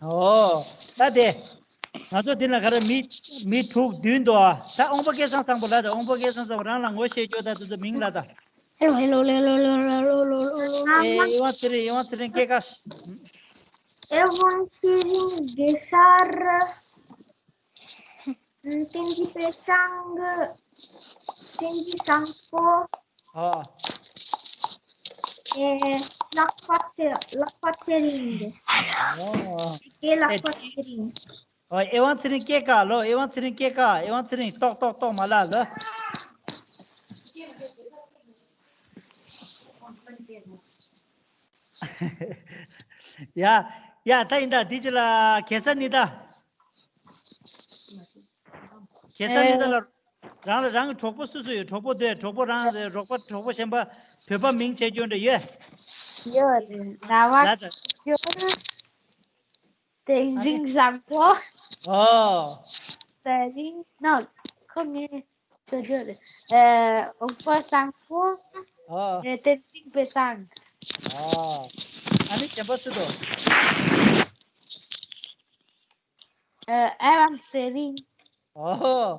ཨོ། ད་དེ། ང་ཚོ་འདི་ན་ག་རེ་མི་མི་དྲུག་བདུན་འདུག་ཨ། ད་དབང་པོ་སྐལ་བཟང་བཟང་པོ་ལ་ད། དབང་པོ་སྐལ་བཟང་བཟང་པོ་རང་ལ་ངོ་ཤེས་ཀྱོ་ད། དེ་ཚོ་མིང་ལ་ད། ཨེ་ཝང་ཚེ་རིང་། ཨེ་ཝང་ཚེ་རིང་སྐྱེས་སྐར། ཨེ་ཝང་ཚེ་རིང་གེ་སར། བསྟན་འཛིན་དཔལ་བཟང་། བསྟན་འཛིན་བཟང་པོ། ཨ། ཨེ། ལག་པ་ཚེ། ལག་པ་ཚེ་རིང་། ཨ། དེ་ལག་པ་ཚེ་རིང་། ཨ། ཨེ་ཝང་ཚེ་རིང་སྐྱེས་སྐར་ལོ། ཨེ་ཝང་ཚེ་རིང་སྐྱེས་སྐར། ཨེ་ཝང་ཚེ་རིང་ཏོག་ཏོག་ཏོག་མ་ལགས་ལོ། ཡ། ཡ། ད་ཡིན་ད། འདི་ཅི་ལ་གེ་སར་ནི་ད། གེ་སར་ནི་ད་ལ། རང་ལ་རང་གི་གྲོགས་པོ་སུ་སུ་ཡོད། གྲོགས་པོ་དེ། གྲོགས་པོ་རང་རོགས་པ་གྲོགས་པོ་གཞན་པ་བོད་པ་མིང་བྱས་སྐྱོན་འདྲ་ཡོད། ཡོད་རེད། ཟླ་བ་ལ་ད། ཡོད་རེད། བསྟན་འཛིན་བཟང་པོ། ཨོ། ད་རིང་ནོ་ཁོ་ངའི་ཅོ་ཅོ་རེད། ཨེ། དབང་པོ་བཟང་པོ། ཨོ། ཨེ། བསྟན་འཛིན་དཔལ་བཟང་། ཨོ། ཨ་ནི་གཞན་པ་སུ་དོ། ཨེ། ཨེ་ཝང་ཚེ་རིང་། ཨོ།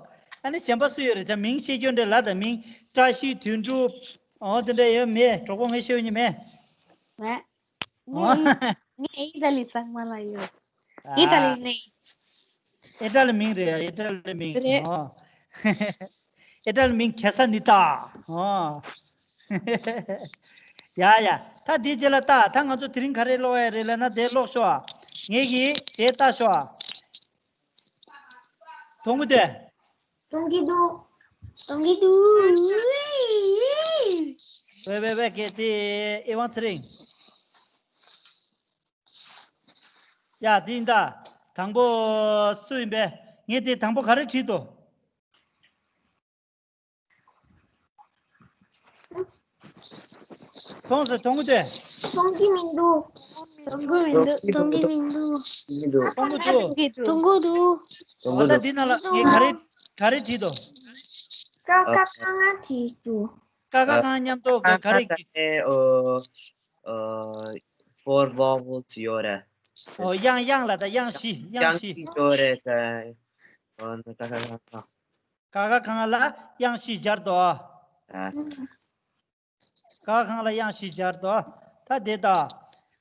ཨ་ནི་གཞན་པ་སུ་ཡོད་རེད། ད་མིང་ཤེས་རྒྱུ་འདྲ་ལ་ད། མིང་བཀྲ་ཤིས་དོན་གྲུབ། ཨོ། དེ་འདྲ་ཡོད་མེད། གྲོགས་པོ་ངས་ཤེས་ཡོད་ནི་མེད། མེད། ཨོ། ངས་ངས་ཨི་ཏ་ལི་ཚང་མ་ལ་ཡོད། ཨི་ཏ་ལི་ཨ། ནས། ཨི་ཏ་ལི་མིང་རེད། ཨི་ཏ་ལི་མིང་རེད། ཨོ། ཨི་ཏ་ལི་མིང་གེ་སར་ནི་ད། ཨོ། ཡ་ཡ། ད་འདི་རྗེས་ལ་ལྟ། ད་ང་ཚོ་དེ་རིང་ག་རེ་ཀློག་ཡ་རེད་ལབ་ན། དེ་ཀློག་ཤོག་ཨ། ངེད་ཀྱིས་དེ་ལྟ་ཤོག་ཨ། མཐོང་གི་འདུག་མཐོང་གི་འདུག་མཐོང་གི་འདུག་ཝེ་ཝེ་ཝེ། གལ་ཏེ་ཨེ་ཝང་ཚེ་རིང་། ཡ། འདི་ཡིན་ད། དང་པོ་སུ་ཡིན་པས། ངས་དེ་དང་པོ་ག་རེ་བྲིས་འདུག་མཐོང་ཟེར། མཐོང་གི་འདུག་མཐོང་གི་མི་འདུག་མཐོང་གི་མི་འདུག་མཐོང་གི་མི་འདུག་མཐོང་གི་འདུག་མཐོང་གི་འདུག་མཐོང་གི་འདུག་ཨོ། ད་འདི་ནང་ལ་ངས་ག་རེ་ག་རེ་བྲིས་འདུག་ཀ་ཁ་ག་ང་བྲིས་འདུག་ཀ་ཁ་ག་ང་མཉམ་དུ་ག་རེ། ཨོ། ཨོ། four vowels ཡོད་རེད། ཨོ། དབྱངས། དབྱངས་ལ་ད། དབྱངས་བཞི། དབྱངས་བཞི། དབྱངས་བཞི་ཡོད་རེད་ད། ཨོ། ད་ཀ་ཁ་ག་ང་། ཀ་ཁ་ག་ང་ལ་དབྱངས་བཞི་སྦྱར་དོ། ཨ། ཀ་ཁ་ག་ང་ལ་དབྱངས་བཞི་སྦྱར་དོ། ད་དེ་ད།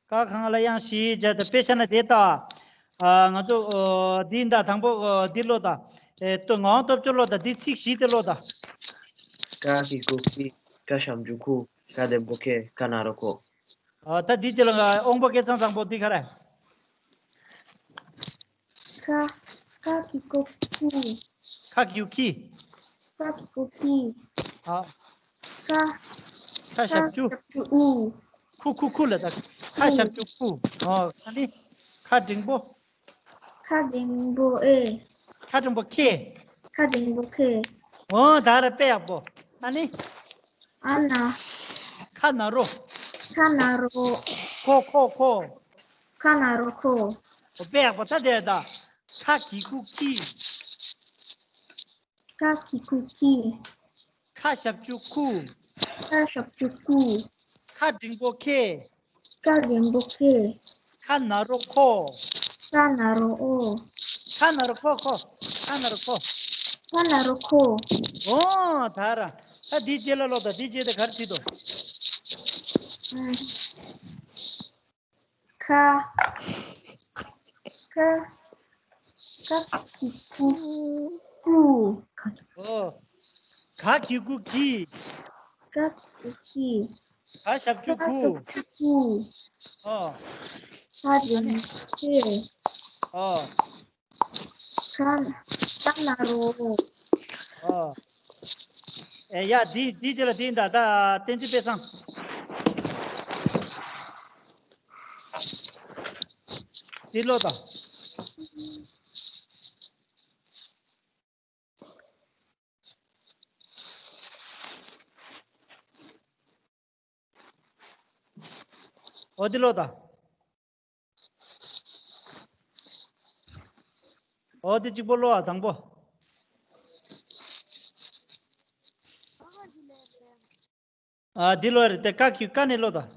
ཀ་ཁ་ག་ང་ལ་དབྱངས་བཞི་སྦྱར་དོ། དཔེ་བཞག་ན་དེ་ད། ཨ། ང་ཚོ། ཨོ། འདི་ད། དང་པོ། ཨོ། འདི་ཀློག་ད། ཨེ། ཏོ། ངག་དབང་སྟོབས་འབྱོར་ཀློག་ད། འདི་ཚིག་བཞི་དེ་ཀློག་ད། ཀ་གི་གུ་གི། ཀ་ཞབས་ཀྱུ་ཀུ། ཁ་འདེབས་པོ་ཁེ། ཁ་ན་རོ་ཁོ། ཨ། ད་འདི་ཅི་ལ་ང་དབང་པོ་སྐལ་བཟང་བཟང་པོ་འདི་ག་རེ། ཁ། ཁ་གི་གུ་ཁི། ཁ་གི་གུ་ཁི། ཁ་གི་གུ་ཁི། ཨ། ཁ། ཁ་ཞབས་ཀྱུ། ཁ་ཞབས་ཀྱུ་ཨུ། ཁུ། ཁུ། ཁུ་ལ་ད། ཁ་ཨུ། ཞབས་ཀྱུ་ཁུ། ཨ། ཨ་ནི། ཁ་འགྲེང་བུ། ཁ་འགྲེང་བུ་ཨེ། ཁ་འགྲེང་བུ་ཁེ། ཁ་འགྲེང་བུ་ཁེ། ཨོ། ད་ར་དཔེ་ཡག་པོ། ཨ་ནི། ཨ་ན། ཁ་ན་རོ། ཁ་ན་རོ། ཁོ། ཁོ། ཁོ། ཁ་ན་རོ་ཁོ། ཨོ། དཔེ་ཡག་པོ། ད་དེ་ད། ཁ་གི་གུ་ཁི། ཁ་གི་གུ་ཁི། ཁ་ཞབས་ཀྱུ་ཁུ། ཁ་ཞབས་ཀྱུ་ཁུ། ཁ་འགྲེང་བུ་ཁེ། ཁ་འགྲེང་བུ་ཁེ། ཁ་ན་རོ་ཁོ། ཁ་ན་རོ་ཨོ། ཁ་ན་རོ་ཁོ། ཁོ། ཁ་ན་རོ་ཁོ། ཁ་ན་རོ་ཁོ། ཨོ། ད་ར། ད་འདི་རྗེས་ལ་ཀློག་ད། འདི་རྗེས་དེ་ག་རེ་བྲིས་འདུག་ཨ། ཁ། ཁ། ཁ་གི་གུ་ཁུ། ཨོ། ག་གི་གུ་གི། ག་གི་གུ་གི། ཁ་ཞབས་ཀྱུ་ཁུ། ཁ་ཞབས་ཀྱུ་ཁུ། ཨོ། ཁ་འགྲེང་བུ་ཁེ། ཨོ། ཁ། ཁ་ན་རོ། ཨོ། ཨེ་ཡ། འདི་འདི་རྗེས་ལ་འདི་ཡིན་ད། ད་བསྟན་འཛིན་དཔལ་བཟང་། འདི་ཀློག་དང་། འོ་འདི་ཀློག་དང་། འོ་འདི་གཅིག་པོ་ཀློག་ཨ། དང་པོ། ཨ་འདི་ཀློག་རེད་དེ། ཀ་གི་ཀ་ནས་ཀློག་དང་།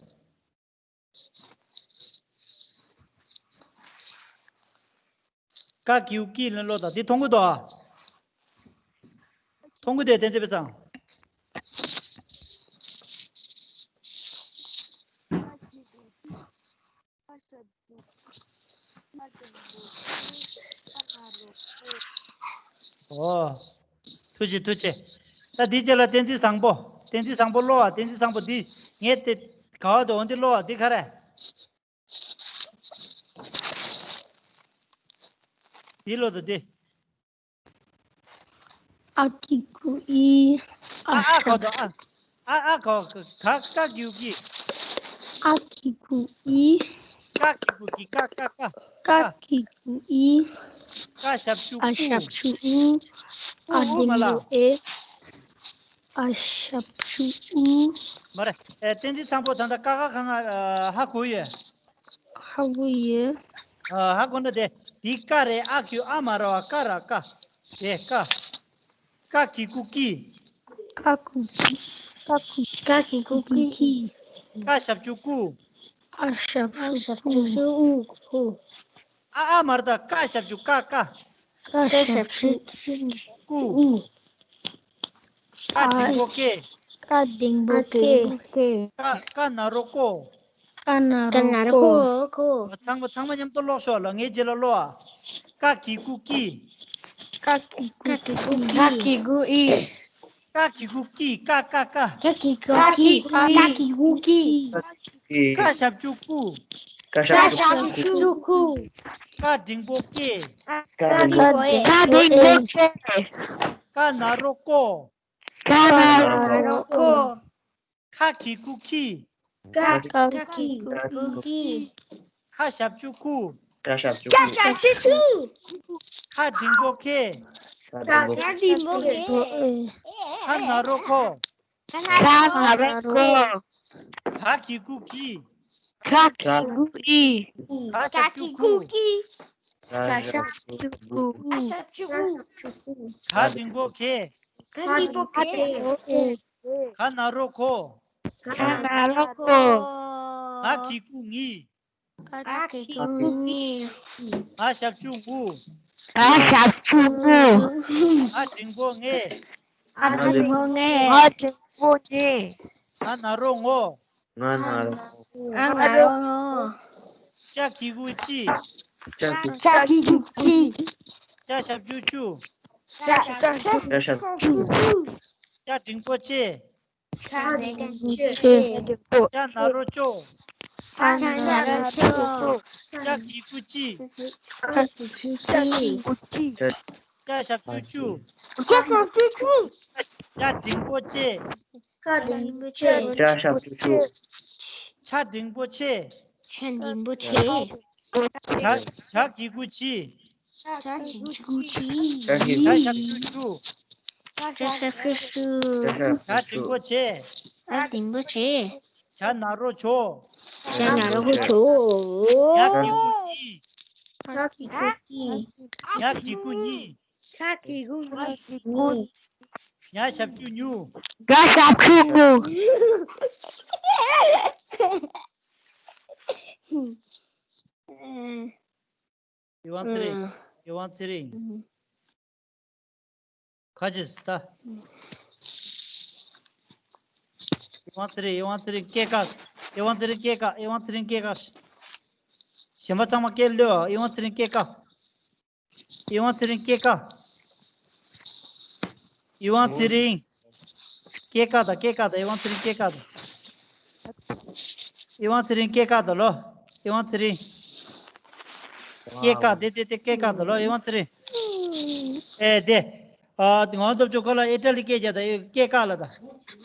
ཀ་གི་གུ་ཀི་ལ་ཀློག་དང་། འདི་མཐོང་གི་འདུག་ཨ། མཐོང་གི་འདུག་དེ་ཚེ་བེ་ཚང་། ཨོ། ཐུགས་རྗེ་ཐུགས་རྗེ། ད་འདི་རྗེས་ལ་བསྟན་འཛིན་བཟང་པོ། བསྟན་འཛིན་བཟང་པོ་ཀློག་ཨ། བསྟན་འཛིན་བཟང་པོ་འདི་ངས་དེ་ག་བ་དུ་འོང་འདི་ཀློག་ཨ། འདི་ག་རེ། འདི་ཀློག་དང་འདི། ཨ་གི་གུ་ཨི། ཨ་ཨ་གོ་དོ་ཨ། ཨ་ཨ་གོ་ག་ཀ་གི་གུ་ཀི། ཨ་གི་གུ་ཨི། ཀ་གི་གུ་ཀི། ཀ་ཀ་ཀ། ཀ་གི་གུ་ཨི། ཀ་ཞབས་ཀྱུ་ཨ་ཀུ། ཞབས་ཀྱུ་ཨུ། ཨ་ཨུ་ཨུ་མ་ལ། འགྲེང་བུ་ཨེ། ཨ་ཞབས་ཀྱུ་ཨུ། མ་རེད། ཨེ་བསྟན་འཛིན་བཟང་པོ་ད་ལྟ་ཀ་ཁ་གང་ང་ཧ་གོ་ཡོད། ཧ་གོ་ཡོད། ཨ་ཧ་གོ་ན་དེ་འདི་ཀ་རེད། ཨ་གི་གུ་ཨ་མ་རེད་བ། ཀ་ར་ཀ། དེ་ཀ། ཀ་གི་གུ་ཀི། ཀ་གུ་ཀི། ཀ་གུ་ཀ་གི་གུ་ཀི། ཀ་ཞབས་ཀྱུ་ཀུ། ཨ་ཞབས་ཀྱུ་ཨུ། ཨ་ཨ་མ་རེད་ད། ཀ་ཞབས་ཀྱུ་ཀ་ཀ། ཀ་ཞབས་ཀྱུ་ཀུ། ཀ་འགྲེང་བུ་ཀེ། ཀ་འགྲེང་བུ་ཀེ། ཀ་ཀ་ན་རོ་ཀོ། ཀ་ན་རོ་ཀོ། ཚང་མ་ཚང་མ་མཉམ་དུ་ཀློག་ཤོག་ལ། ངའི་རྗེས་ལ་ཀློག་ཨ། ཀ་གི་གུ་ཀི། ཀ་གི་གུ་ཀི། ཀ་གི་གུ་ཀི། ཀ་ཀ་ཀ། ཀ་གི་གུ་ཀི། ཀ་གི་གུ་ཀི། ཀ་ཞབས་ཀྱུ་ཀུ། ཀ་ཞབས་ཀྱུ་ཀུ། ཀ་འགྲེང་བུ་ཀེ། ཀ་འགྲེང་བུ་ཀེ། ཀ་ན་རོ་ཀོ། ཀ་ན་རོ་ཀོ། ཁ་གི་གུ་ཁི། ཁ་གི་གུ་ཁི། ཁ་ཞབས་ཀྱུ་ཁུ། ཁ་ཞབས་ཀྱུ་ཁུ། ཁ་འགྲེང་བུ་ཁེ། ཁ་འགྲེང་བུ་ཁེ། ཁ་ན་རོ་ཁོ། ཁ་ན་རོ་ཁོ། ག་གི་གུ་གི། ག་གི་གུ་གི། ག་ཞབས་ཀྱུ་གུ། ག་ཞབས་ཀྱུ་གུ། ག་འགྲེང་བུ་གེ། ག་འགྲེང་བུ་གེ། ག་ན་རོ་གོ། ག་ན་རོ་གོ། ང་གི་གུ་ངི། ང་གི་གུ་ངི། ང་ཞབས་ཀྱུ་ངུ། ང་ཞབས་ཀྱུ་ངུ། ང་འགྲེང་བུ་ངེ། ང་འགྲེང་བུ་ངེ། ང་འགྲེང་བུ་ངེ། ང་ན་རོ་ངོ། ང་ན་རོ་ངོ། ང་ན་རོ་ངོ། ཅ་གི་གུ་ཅི། ཅ་གི་གུ་ཅི། ཅ་ཞབས་ཀྱུ་ཅུ། ཅ་ཞབས་ཀྱུ་ཅུ། ཅ་འགྲེང་བུ་ཅེ། ཅ་འགྲེང་བུ་ཅེ། ཅ་ན་རོ་ཅོ། ཅ་ན་རོ་ཅོ། ཅ་གི་གུ་ཅི། ཅ་གི་གུ་ཅི། ཅ་ཞབས་ཀྱུ་ཅུ། ཅ་ཞབས་ཀྱུ་ཅུ། ཅ་འགྲེང་བུ་ཅེ། ཅ་འགྲེང་བུ་ཅེ། ཅ་ཞབས་ཀྱུ་ཅུ། ཅ་འགྲེང་བུ་ཅེ། ཅ་འགྲེང་བུ་ཅེ། ཇ་གི་གུ་ཇི། ཇ་གི་གུ་ཇི། ཇ་ཞབས་ཀྱུ་ཇུ། ཇ་ཞབས་ཀྱུ་ཇུ། ཇ་འགྲེང་བུ་ཇེ། ཇ་འགྲེང་བུ་ཇེ། ཇ་ན་རོ་ཇོ། ཇ་ན་རོ་ཇོ། ཉ་གི་གུ་ཉི། ཉ་གི་གུ་ཉི། ཉ་ཞབས་ཀྱུ་ཉུ། ག་ཞབས་ཀྱུ་ཉུ། ཡེ་ཝང་ཚེ་རིང་། ཡེ་ཝང་ཚེ་རིང་། ཁ་ཅིག་ད། ཡེ་ཝང་ཚེ་རིང་། ཡེ་ཝང་ཚེ་རིང་སྐད་བཀག་ཡེ་ཝང་ཚེ་རིང་སྐད་བཀག་ཡེ་ཝང་ཚེ་རིང་སྐད་བཀག་གཞན་པ་ཚང་མ་སྐད་ལོས། ཡེ་ཝང་ཚེ་རིང་སྐད་བཀག་ཡེ་ཝང་ཚེ་རིང་སྐད་བཀག་ཡེ་ཝང་ཚེ་རིང་། སྐད་བཀག་དང་སྐད་བཀག་དང་། ཡེ་ཝང་ཚེ་རིང་སྐད་བཀག་དང་། ཡེ་ཝང་ཚེ་རིང་སྐད་བཀག་དང་ལོ། ཡེ་ཝང་ཚེ་རིང་། སྐད་བཀག་དེ་དེ་དེ་སྐད་བཀག་དང་ལོ། ཡེ་ཝང་ཚེ་རིང་། ཨེ་དེ། ཨ་ང་སྟོབས་ཆུ་ཁོ་ལ་ཨི་ཊ་ལི་སྐད་རྒྱག་དང་སྐད་བཀག་ལ་དང་།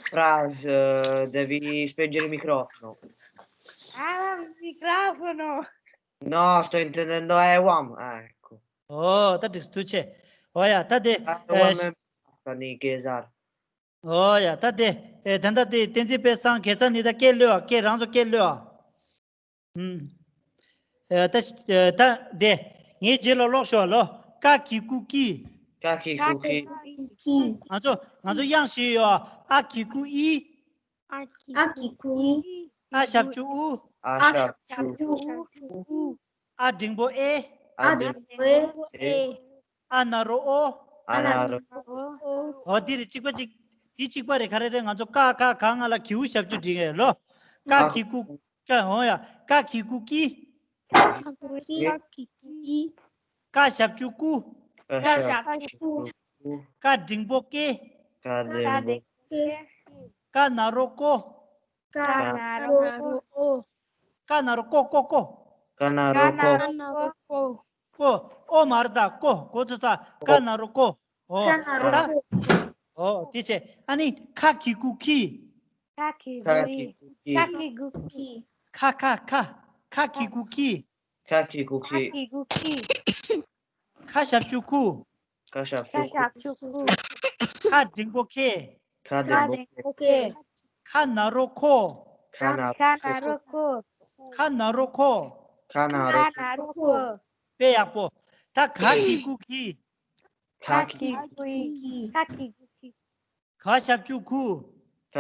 Frase, eh, devi spengere il microfono. Ah, il microfono. No, estoy entendiendo a Ewan. Ay, cu- ཨོ་ད་འགྲིག་ཐུགས་རྗེ་ཆེ། ཨོ་ཡ་ད་དེ། Ewan me- hasta ni que zar. ཨོ་ཡ་ད་དེ། ཨེ་ད་ལྟ་དེ་བསྟན་འཛིན་དཔལ་བཟང་དགེ་རྩ་ནི་ད་སྐད་ལོས་ཨ། སྐད་རང་ཚོ་སྐད་ལོས་ཨ། ཨུམ། ཨེ་ད་ཨེ་ད་དེ། ངའི་རྗེས་ལ་ཀློག་ཤོག་ལོ། ཀ་གི་གུ་ཀི། ཀ་གི་གུ་ཀི། ང་ཚོ་ང་ཚོ་དབྱངས་ཤིག་ཡོད། ཨ་གི་གུ་ཨི། ཨ་གི་གུ་ཨི། ཨ་ཞབས་ཀྱུ་ཨུ། ཨ་ཞབས་ཀྱུ་ཨུ། ཨ་འགྲེང་བུ་ཨེ། ཨ་འགྲེང་བུ་ཨེ། ཨ་ན་རོ་ཨོ། ཨ་ན་རོ་ཨོ། འོ་འདི་རེད། གཅིག་པ་གཅིག་འདི་གཅིག་པ་རེད། ག་རེ་རེད། ང་ཚོ་ཀ་ཁ་ག་ང་ལ་གི་གུ་ཞབས་ཀྱུ་འགྲིག་ངེས་ལོ། ཀ་གི་གུ་ཀ། འོ་ཡ། ཀ་གི་གུ་ཀི། ཀ་གི་གུ་ཀི། ཀ་ཞབས་ཀྱུ་ཀུ། ཀ་ཞབས་ཀྱུ་ཀུ། ཀ་འགྲེང་བུ་ཀེ། ཀ་འགྲེང་བུ་ཀེ། ཀ་ན་རོ་ཀོ། ཀ་ན་རོ་ཀོ། ཀ་ན་རོ་ཀོ་ཀོ་ཀོ། ཀ་ན་རོ་ཀོ། ཀོ། ཨོ་མ་རེད་ད། ཀོ། ཀོ་ཚོ་ས། ཀ་ན་རོ་ཀོ། ཨོ། ཀ་ན་རོ་ཀོ། ཨོ་དེ་བྱས། ཨ་ནི་ཁ་གི་གུ་ཁི། ཁ་གི་གུ་ཁི། ཁ་གི་གུ་ཁི། ཁ་ཁ་ཁ། ཁ་གི་གུ་ཁི། ཁ་གི་གུ་ཁི། ཁ་གི་གུ་ཁི། ཁ་ཞབས་ཀྱུ་ཁུ། ཁ་ཞབས་ཀྱུ་ཁུ། ཁ་འགྲེང་བུ་ཁེ། ཁ་འགྲེང་བུ་ཁེ། ཁ་ན་རོ་ཁོ། ཁ་ན་རོ་ཁོ། ཁ་ན་རོ་ཁོ། ཁ་ན་རོ་ཁོ། དཔེ་ཡག་པོ། ད་ག་གི་གུ་གི། ག་གི་གུ་གི། ག་གི་གུ་གི། ག་ཞབས་ཀྱུ་གུ།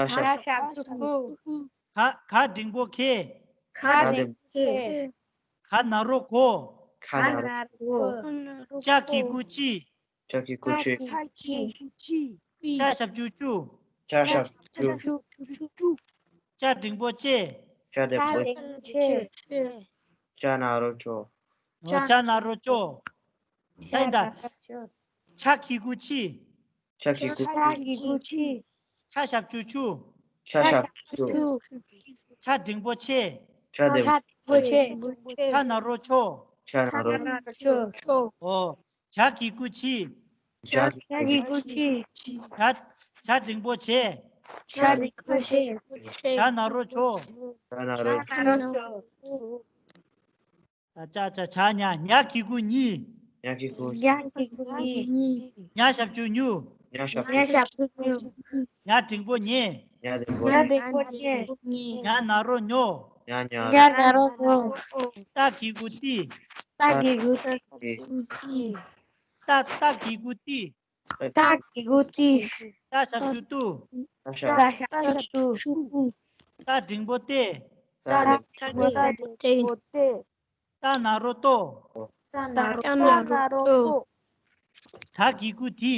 ག་ཞབས་ཀྱུ་གུ། ག་ག་འགྲེང་བུ་གེ། ག་འགྲེང་བུ་གེ། ག་ན་རོ་གོ། ག་ན་རོ་གོ། ཅ་གི་གུ་ཅི། ཅ་གི་གུ་ཅི། ཅ་ཞབས་ཀྱུ་ཅུ། ཅ་ཞབས་ཀྱུ་ཅུ། ཅ་འགྲེང་བུ་ཅེ། ཅ་འགྲེང་བུ་ཅེ། ཅ་ན་རོ་ཅོ། ཅ་ན་རོ་ཅོ། ད་ཡིན་ད། ཆ་གི་གུ་ཆི། ཆ་གི་གུ་ཆི། ཆ་ཞབས་ཀྱུ་ཆུ། ཆ་ཞབས་ཀྱུ་ཆུ། ཆ་འགྲེང་བུ་ཆེ། ཆ་འགྲེང་བུ་ཆེ། ཆ་ན་རོ་ཆོ། ཆ་ན་རོ་ཆོ། ཨོ། ཇ་གི་གུ་ཇི། ཇ་གི་གུ་ཇི། ཇ། ཇ་འགྲེང་བུ་ཇེ། ཇ་འགྲེང་བུ་ཇེ། ཇ་ན་རོ་ཇོ། ཇ་ན་རོ་ཇོ། ཨ་ཅག་ཅག་ཇ་ཉ། ཉ་གི་གུ་ཉི། ཉ་གི་གུ་ཉི། ཉ་ཞབས་ཀྱུ་ཉུ། ཉ་ཞབས་ཀྱུ་ཉུ། ཉ་འགྲེང་བུ་ཉེ། ཉ་འགྲེང་བུ་ཉེ། ཉ་ན་རོ་ཉོ། ཉ་ན་རོ་ཉོ། ཏ་གི་གུ་ཏི། ཏ་གི་གུ་ཏི། ཏ། ཏ་གི་གུ་ཏི། ཏ་གི་གུ་ཏི། ཏ་ཞབས་ཀྱུ་ཏུ། ཏ་ཞབས་ཀྱུ་ཏུ། ཏ་འགྲེང་བུ་ཏེ། ཏ་འགྲེང་བུ་ཏེ། ཏ་ན་རོ་ཏོ། ཏ་ན་རོ་ཏོ། ད་གི་གུ་དི།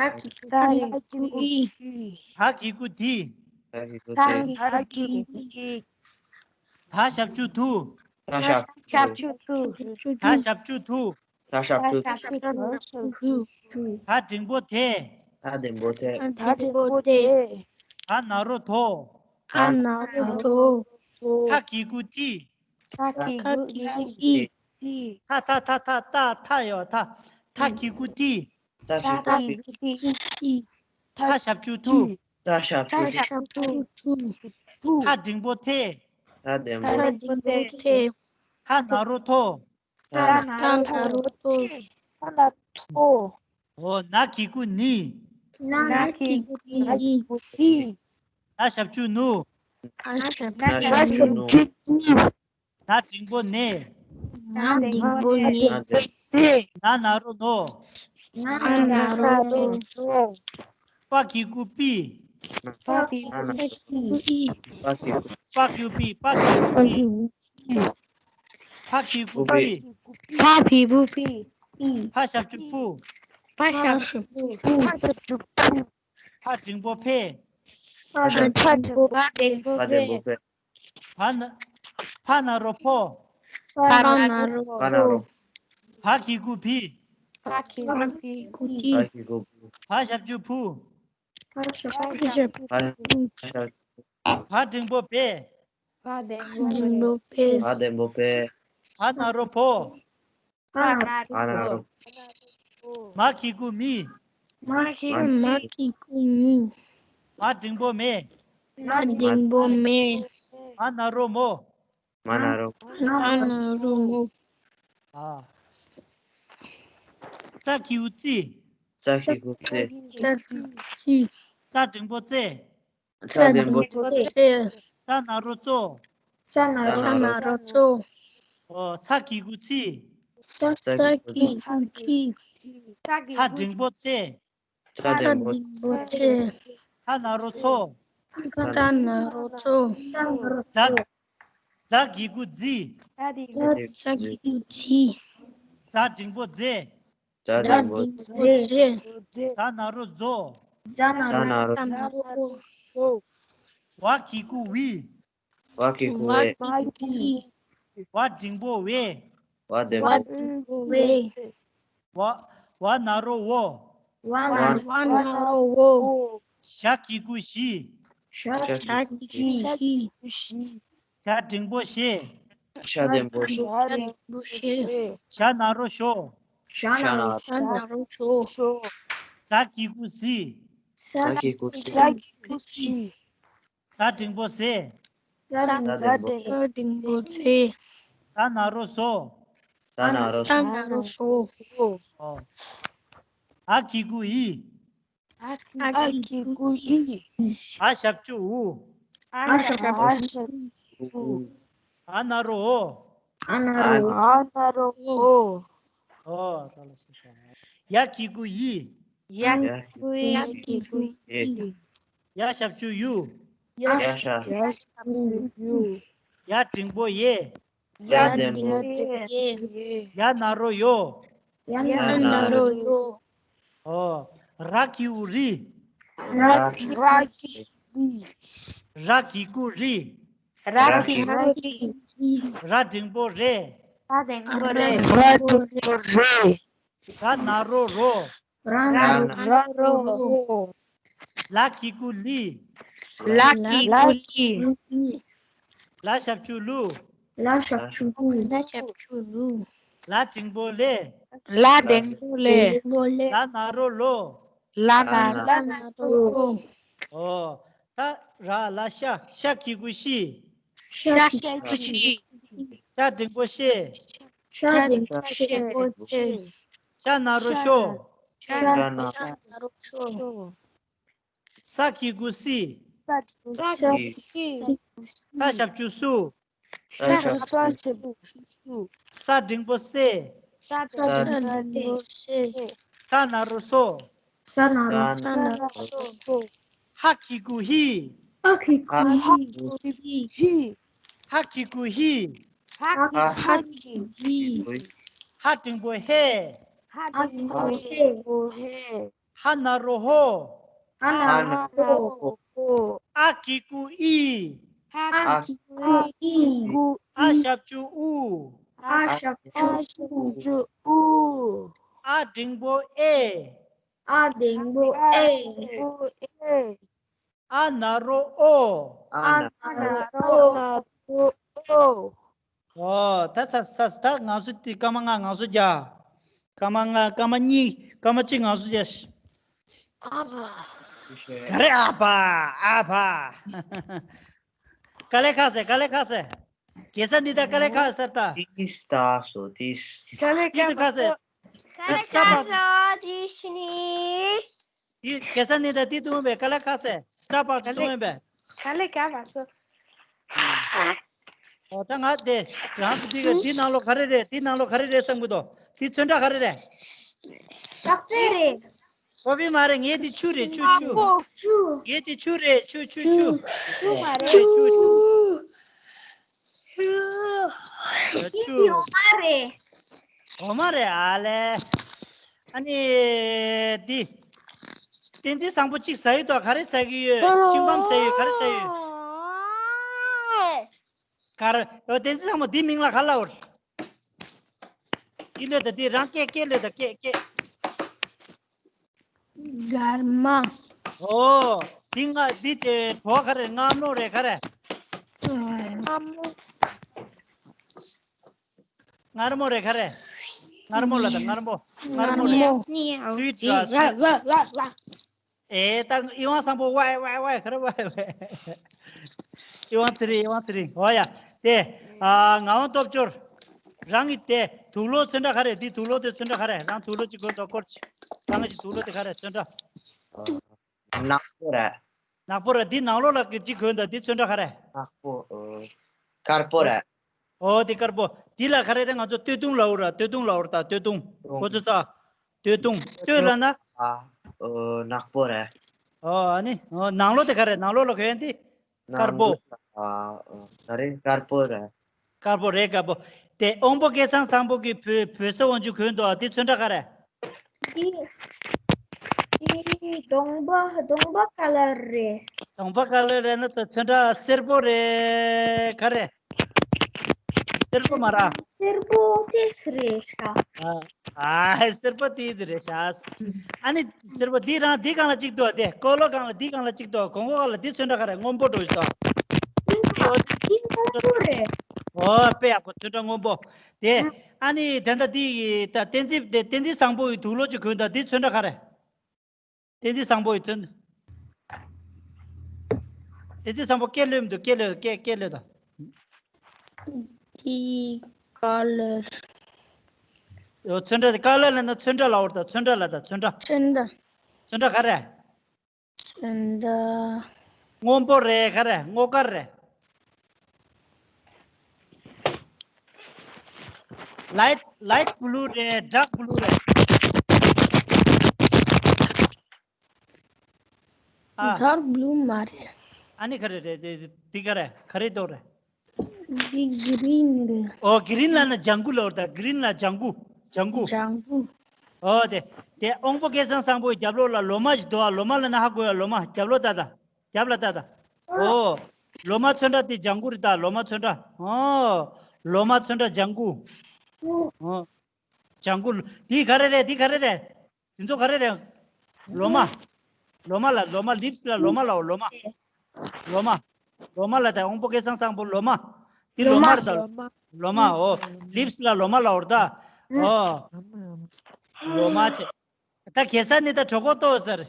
ད་གི་གུ་དི། ད་གི་གུ་དི། ད་ཞབས་ཀྱུ་དུ། ད་ཞབས་ཀྱུ་དུ། ད་ཞབས་ཀྱུ་དུ། ད་ཞབས་ཀྱུ་དུ། ད་འགྲེང་བུ་དེ། ད་འགྲེང་བུ་དེ། ད་ན་རོ་དོ། ད་ན་རོ་དོ། ད་གི་གུ་དི། ད་གི་གུ་དི། ད་ད་ད་ད་ད་ད་ཡོད་ད། ད་གི་གུ་དི། ད་གི་གུ་དི། ད་ཞབས་ཀྱུ་དུ། ད་ཞབས་ཀྱུ་དུ། ད་འགྲེང་བུ་དེ། ད་འགྲེང་བུ་དེ། ད་ན་རོ་དོ། ད་ན་རོ་དོ། ད་ན་རོ་དོ། འོ། ན་གི་གུ་ནི། ན་གི་གུ་ནི། ན་ཞབས་ཀྱུ་ནུ། ན་ཞབས་ཀྱུ་ནུ། ན་འགྲེང་བུ་ནེ། ན་འགྲེང་བུ་ནེ། ན་ན་རོ་ནོ། ན་ན་རོ་ནོ། པ་གི་གུ་པི། པ་གི་གུ་པི། པ་གི་གུ་པི། པ་གི་གུ་པི། ཕ་གི་གུ་ཕི། ཕ་གི་གུ་ཕི། ཕ་ཞབས་ཀྱུ་ཕུ། ཕ་ཞབས་ཀྱུ་ཕུ། ཕ་འགྲེང་བུ་ཕེ། ཕ་འགྲེང་བུ་ཕེ། ཕ་ན། ཕ་ན་རོ་ཕོ། ཕ་ན་རོ་ཕོ། ཕ་གི་གུ་ཕི། ཕ་གི་གུ་ཕི། ཕ་ཞབས་ཀྱུ་ཕུ། ཕ་ཞབས་ཀྱུ་ཕུ། ཕ་འགྲེང་བུ་ཕེ། ཕ་འགྲེང་བུ་ཕེ། ཕ་འགྲེང་བུ་ཕེ། ཕ་ན་རོ་ཕོ། ཕ་ན་རོ། མ་གི་གུ་མི། མ་གི་གུ་མི། མ་འགྲེང་བུ་མེ། མ་འགྲེང་བུ་མེ། མ་ན་རོ་མོ། མ་ན་རོ། མ་ན་རོ། ཨ། ཙ་གི་གུ་ཙི། ཙ་གི་གུ་ཙི། ཙ་གི་གུ་ཙི། ཙ་འགྲེང་པོ་ཙེ། ཙ་འགྲེང་པོ་ཙེ། ཙ་ན་རོ་ཙོ། ཙ་ན་རོ་ཙོ། ཨོ། ཚ་གི་གུ་ཚི། ཚ་གི་གུ་ཚི། ཚ་འགྲེང་པོ་ཚེ། ཚ་འགྲེང་པོ་ཚེ། ཚ་ན་རོ་ཚོ། ཚ་ན་རོ་ཚོ། ཛ། ཛ་གི་གུ་ཛི། ཛ་གི་གུ་ཛི། ཛ་འགྲེང་པོ་ཛེ། ཛ་འགྲེང་པོ་ཛེ། ཛ་ན་རོ་ཛོ། ཛ་ན་རོ་ཛོ། ཝ་གི་གུ་ཝི། ཝ་གི་གུ་ཝེ། ཝ་འགྲེང་པོ་ཝེ། ཝ་འགྲེང་པོ་ཝེ། ཝ། ཝ་ན་རོ་ཝོ། ཝ་ན་རོ་ཝོ། ཞ་གི་གུ་ཞི། ཞ་གི་གུ་ཞི། ཞ་འགྲེང་པོ་ཞེ། ཞ་འགྲེང་པོ་ཞེ། ཞ་ན་རོ་ཞོ། ཞ་ན་རོ་ཞོ། ཟ་གི་གུ་ཟི། ཟ་གི་གུ་ཟི། ཟ་འགྲེང་པོ་ཟེ། ཟ་འགྲེང་པོ་ཟེ། ཟ་ན་རོ་ཟོ། ཟ་ན་རོ་ཟོ། འ་གི་གུ་འི། འ་གི་གུ་འི། འ་ཞབས་ཀྱུ་འུ། འ་ཞབས་ཀྱུ་འུ། འ་ན་རོ་འོ། འ་ན་རོ་འོ། འོ། ཡ་གི་གུ་ཡི། ཡ་གི་གུ་ཡི། ཡ་ཞབས་ཀྱུ་ཡུ། ཡ་ཞབས་ཀྱུ་ཡུ། ཡ་འགྲེང་པོ་ཡེ། ཡ་འགྲེང་པོ་ཡེ། ཡ་ན་རོ་ཡོ། ཡ་ན་རོ་ཡོ། འོ། ར་གི་གུ་རི། ར་གི་གུ་རི། ར་གི་གུ་རི། ར་གི་གུ་རི། ར་འགྲེང་པོ་རེ། ར་འགྲེང་པོ་རེ། ར་འགྲེང་པོ་རེ། ར་ན་རོ་རོ། ར་ན་རོ་རོ། ལ་གི་གུ་ལི། ལ་གི་གུ་ལི། ལ་ཞབས་ཀྱུ་ལུ། ལ་ཞབས་ཀྱུ་ལུ། ལ་ཞབས་ཀྱུ་ལུ། ལ་འགྲེང་པོ་ལེ། ལ་འགྲེང་པོ་ལེ། ལ་ན་རོ་ལོ། ལ་ན་རོ་ལོ། འོ། ད་ར་ལ་ཤ། ཤ་གི་གུ་ཤི། ཤ་གི་གུ་ཤི། ཤ་འགྲེང་པོ་ཤེ། ཤ་འགྲེང་པོ་ཤེ། ཤ་ན་རོ་ཤོ། ཤ་ན་རོ་ཤོ། ས་གི་གུ་སི། ས་གི་གུ་སི། ས་ཞབས་ཀྱུ་སུ། ས་ཞབས་ཀྱུ་སུ། ས་འགྲེང་པོ་སེ། ས་འགྲེང་པོ་སེ། ས་ན་རོ་སོ། ས་ན་རོ་སོ། ཧ་གི་གུ་ཧི། ཧ་གི་གུ་ཧི། ཧ་གི་གུ་ཧི། ཧ་གི་གུ་ཧི། ཧ་འགྲེང་པོ་ཧེ། ཧ་འགྲེང་པོ་ཧེ། ཧ་ན་རོ་ཧོ། ཧ་ན་རོ་ཧོ། ཨ་གི་གུ་ཨི། ཨ་གི་གུ་ཨི། ཨ་ཞབས་ཀྱུ་ཨུ། ཨ་ཞབས་ཀྱུ་ཨུ། ཨ་འགྲེང་པོ་ཨེ། ཨ་འགྲེང་པོ་ཨེ། ཨ་ན་རོ་ཨོ། ཨ་ན་རོ་ཨོ། ཨོ། ད་ས་ས་ད་ང་ཚོ་དེ་སྐར་མ་ལྔ་ང་ཚོ་རྒྱག་སྐར་མ་ལྔ། སྐར་མ་གཉིས། སྐར་མ་གཅིག་ང་ཚོ་རྒྱག་ཨ་ཕ། ག་རེ་ཨ་ཕ། ཨ་ཕ། དཀའ་ལས་ཁག་སེ། དཀའ་ལས་ཁག་སེ། དགེ་རྩ་འདི་ད་དཀའ་ལས་ཁག་སེ་ད། ཏིས་ད་སོ་ཏིས། དཀའ་ལས་ཁག་སེ། དཀའ་ལས་ཁག་སོ་ཏིས་ནི། དེ་དགེ་རྩ་ནི་ད་དེ་ཐུང་བས་དཀའ་ལས་ཁག་སེ། སི་ཊར་བག་ཆེ་ཐུང་བས། དཀའ་ལས་ཁག་པ་སོ། ཨོ་ད་ང་དེ་རང་དེ་དེ་ནང་ལོགས་ག་རེ་རེད། དེ་ནང་ལོགས་ག་རེ་རེད་བསམ་གི་འདུག་དེ་ཚོན་ཁྲ་ག་རེ་རེད། ཀོ་ཕི་མ་རེད། ངའི་དེ་ཆུ་རེད། ཆུ་ཆུ། ངའི་དེ་ཆུ་རེད། ཆུ་ཆུ་ཆུ། ཆུ་མ་རེད། ཆུ་ཆུ་ཆུ། ཆུ། འོ་མ་རེད། ཨ་ལས། ཨ་ནི། འདི། བསྟན་འཛིན་བཟང་པོ་གཅིག་ཟ་ཡི་དོ། ག་རེ་ཟ་གི་ཡོད། ཤིང་སྦམ་ཟ་ཡོད། ག་རེ་ཟ་ཡོད། ག་རེ། འོ་བསྟན་འཛིན་བཟང་པོ་འདི་མིང་ལ་ག་ལབ་འོར། འདི་ལོས་ད་འདི་རང་སྐད་སྐད་ལོས་ད་སྐད་སྐད། སྒར་མ། ཨོ། འདི་ང་འདི་དེ་གྲོགས་ག་རེ། མངར་མོ་རེད་ག་རེ། མངར་མོ། མངར་མོ་རེད་ག་རེ། མངར་མོ་ལ་ད་མངར་མོ། མངར་མོ་རེད། སུའི་ཏྲ་སུའི། ཨེ་ད་ཨི་ཝང་བཟང་པོ་ཝའི་ཝའི་ཝའི་ག་རེ་ཝའི་ཝའི། ཨི་ཝང་ཚེ་རིང་། ཨི་ཝང་ཚེ་རིང་། འོ་ཡ། དེ། ཨ། ངག་དབང་སྟོབས་འབྱོར། རང་གི་དེ་དུག་ལོག་ཚོན་ཁྲ་ག་རེ། འདི་དུག་ལོག་དེ་ཚོན་ཁྲ་ག་རེ། རང་དུག་ལོག་ཅིག་གོན་འདུག་སྐོར་ཅིག་རང་གི་དུག་ལོག་དེ་ག་རེ་ཚོན་ཁྲ། ནག་པོ་རེད། ནག་པོ་རེད། འདི་ནང་ལོགས་ལ་གཅིག་གོན་འདུག་འདི་ཚོན་ཁྲ་ག་རེ། ནག་པོ། ཨོ། དཀར་པོ་རེད། ཨོ་དེ་དཀར་པོ། འདི་ལ་ག་རེ་རེད། ང་ཚོ་སྟོད་ཐུང་ལབ་ར། སྟོད་ཐུང་ལབ་ར། ད་སྟོད་ཐུང་། ཁོ་ཚོ་ཚ། སྟོད་ཐུང་། སྟོད་ལབ་ན། ཨ། ཨོ་ནག་པོ་རེད། ཨོ་ཨ་ནི། ཨོ་ནང་ལོགས་དེ་ག་རེ། ནང་ལོགས་ལ་གོན་འདི། དཀར་པོ། ནང་ལོགས་ལ། ཨ། ཨོ་ད་རེད། དཀར་པོ་རེད། དཀར་པོ་རེད། དཀར་པོ། དེ་དབང་པོ་སྐལ་བཟང་བཟང་པོ་གི་བོད་བོད་ཟས་དབང་ཕྱུག་གོན་འདུག་ཨ། དེ་ཚོན་ཁྲ་ག་རེ། འདི། འདི་གདོང་པ་གདོང་པ་ཁ་ལར་རེད། གདོང་པ་ཁ་ལར་རེད་ན་ད་ཚོན་ཁྲ་སེར་པོ་རེད། ག་རེ། སེར་པོ་མ་ར། སེར་པོ་ཏིས་རེད་ཤག་ཨ། ཨ། སེར་པོ་ཏིས་རེད་ཤག་ཨ་ནི་སེར་པོ་འདི་རང་འདི་སྒང་ལ་གཅིག་འདུག་དེ་ཀོ་ལོ་སྒང་ལ། འདི་སྒང་ལ་གཅིག་འདུག་གོང་གོ་སྒང་ལ་འདི་ཚོན་ཁྲ་ག་རེ། སྔོན་པོ་འགྲོ་ཡི་འདུག་འདི་སྔོན་པོ་རེད། ཨོ་དཔེ་ཡག་པོ། ཚོན་ཁྲ་སྔོན་པོ། དེ། ཨ་ནི་དེ་འདྲ་འདི་ད་བསྟན་འཛིན། དེ་བསྟན་འཛིན་བཟང་པོ་ཡི་དུག་ལོག་ཅིག་གོན་འདུག་འདི་ཚོན་ཁྲ་ག་རེ། བསྟན་འཛིན་བཟང་པོ་ཡི་དོན། བསྟན་འཛིན་བཟང་པོ་སྐད་ལོས་མི་འདུག་སྐད་ལོས། སྐད་སྐད་ལོས་དང་། འདི་ཀ་ལར། ཡོ་ཚོན་ཁྲ་དེ་ཀ་ལར་ལབ་ན་ཚོན་ཁྲ་ལབ་འོར་ད། ཚོན་ཁྲ་ལབ་ད། ཚོན་ཁྲ། ཚོན་ཁྲ། ཚོན་ཁྲ་ག་རེ། ཚོན་ཁྲ། སྔོན་པོ་རེད། ག་རེ། སྔོ་དཀར་རེད། ལའིཊ་ལའིཊ་བྷུ་ལུ་རེད། ཌརྐ་བྷུ་ལུ་རེད། ཨ། ཌརྐ་བྷུ་ལུ་མ་རེད། ཨ་ནི་ག་རེ་རེད། དེ་དེ་ག་རེ། ག་རེ་འདོགས་རེད། འདི་གི་རིན་རེད། ཨོ་གི་རིན་ལབ་ན་ལྗང་གུ་ལབ་འོར་ད། གི་རིན་ལབ་ལྗང་གུ། ལྗང་གུ། ལྗང་གུ། ཨོ་དེ། དེ་དབང་པོ་སྐལ་བཟང་བཟང་པོའི་རྒྱབ་ལོགས་ལ་ལོ་མ་ཞིག་འདུག་ཨ། ལོ་མ་ལབ་ན་ཧ་གོ་ཡ། ལོ་མ། རྒྱབ་ལོགས་ལྟ་ད། རྒྱབ་ལ་ལྟ་ད། ཨོ། ལོ་མ་ཚོན་ཁྲ་དེ་ལྗང་གུ་རེད་ད། ལོ་མ་ཚོན་ཁྲ། ཨོ། ལོ་མ་ཚོན་ཁྲ་ལྗང་གུ། ཨོ། ལྗང་གུ། འདི་ག་རེ་རེད། འདི་ག་རེ་རེད། འདི་ཚོ་ག་རེ་རེད། ལོ་མ། ལོ་མ་ལ། ལོ་མ། ལིབས་ལ་ལོ་མ་ལབ་འོ། ལོ་མ། ལོ་མ། ལོ་མ་ལབ་ད། དབང་པོ་སྐལ་བཟང་བཟང་པོ་ལོ་མ། འདི་ལོ་མ་རེད་ད། ལོ་མ། ཨོ། ལིབས་ལ་ལོ་མ་ལབ་འོར་ད། ཨོ། ལོ་མ་བྱས། ད་གེ་སར་ནི་ད་གྲོད་ཁོག་ལྟོགས་ཟེར།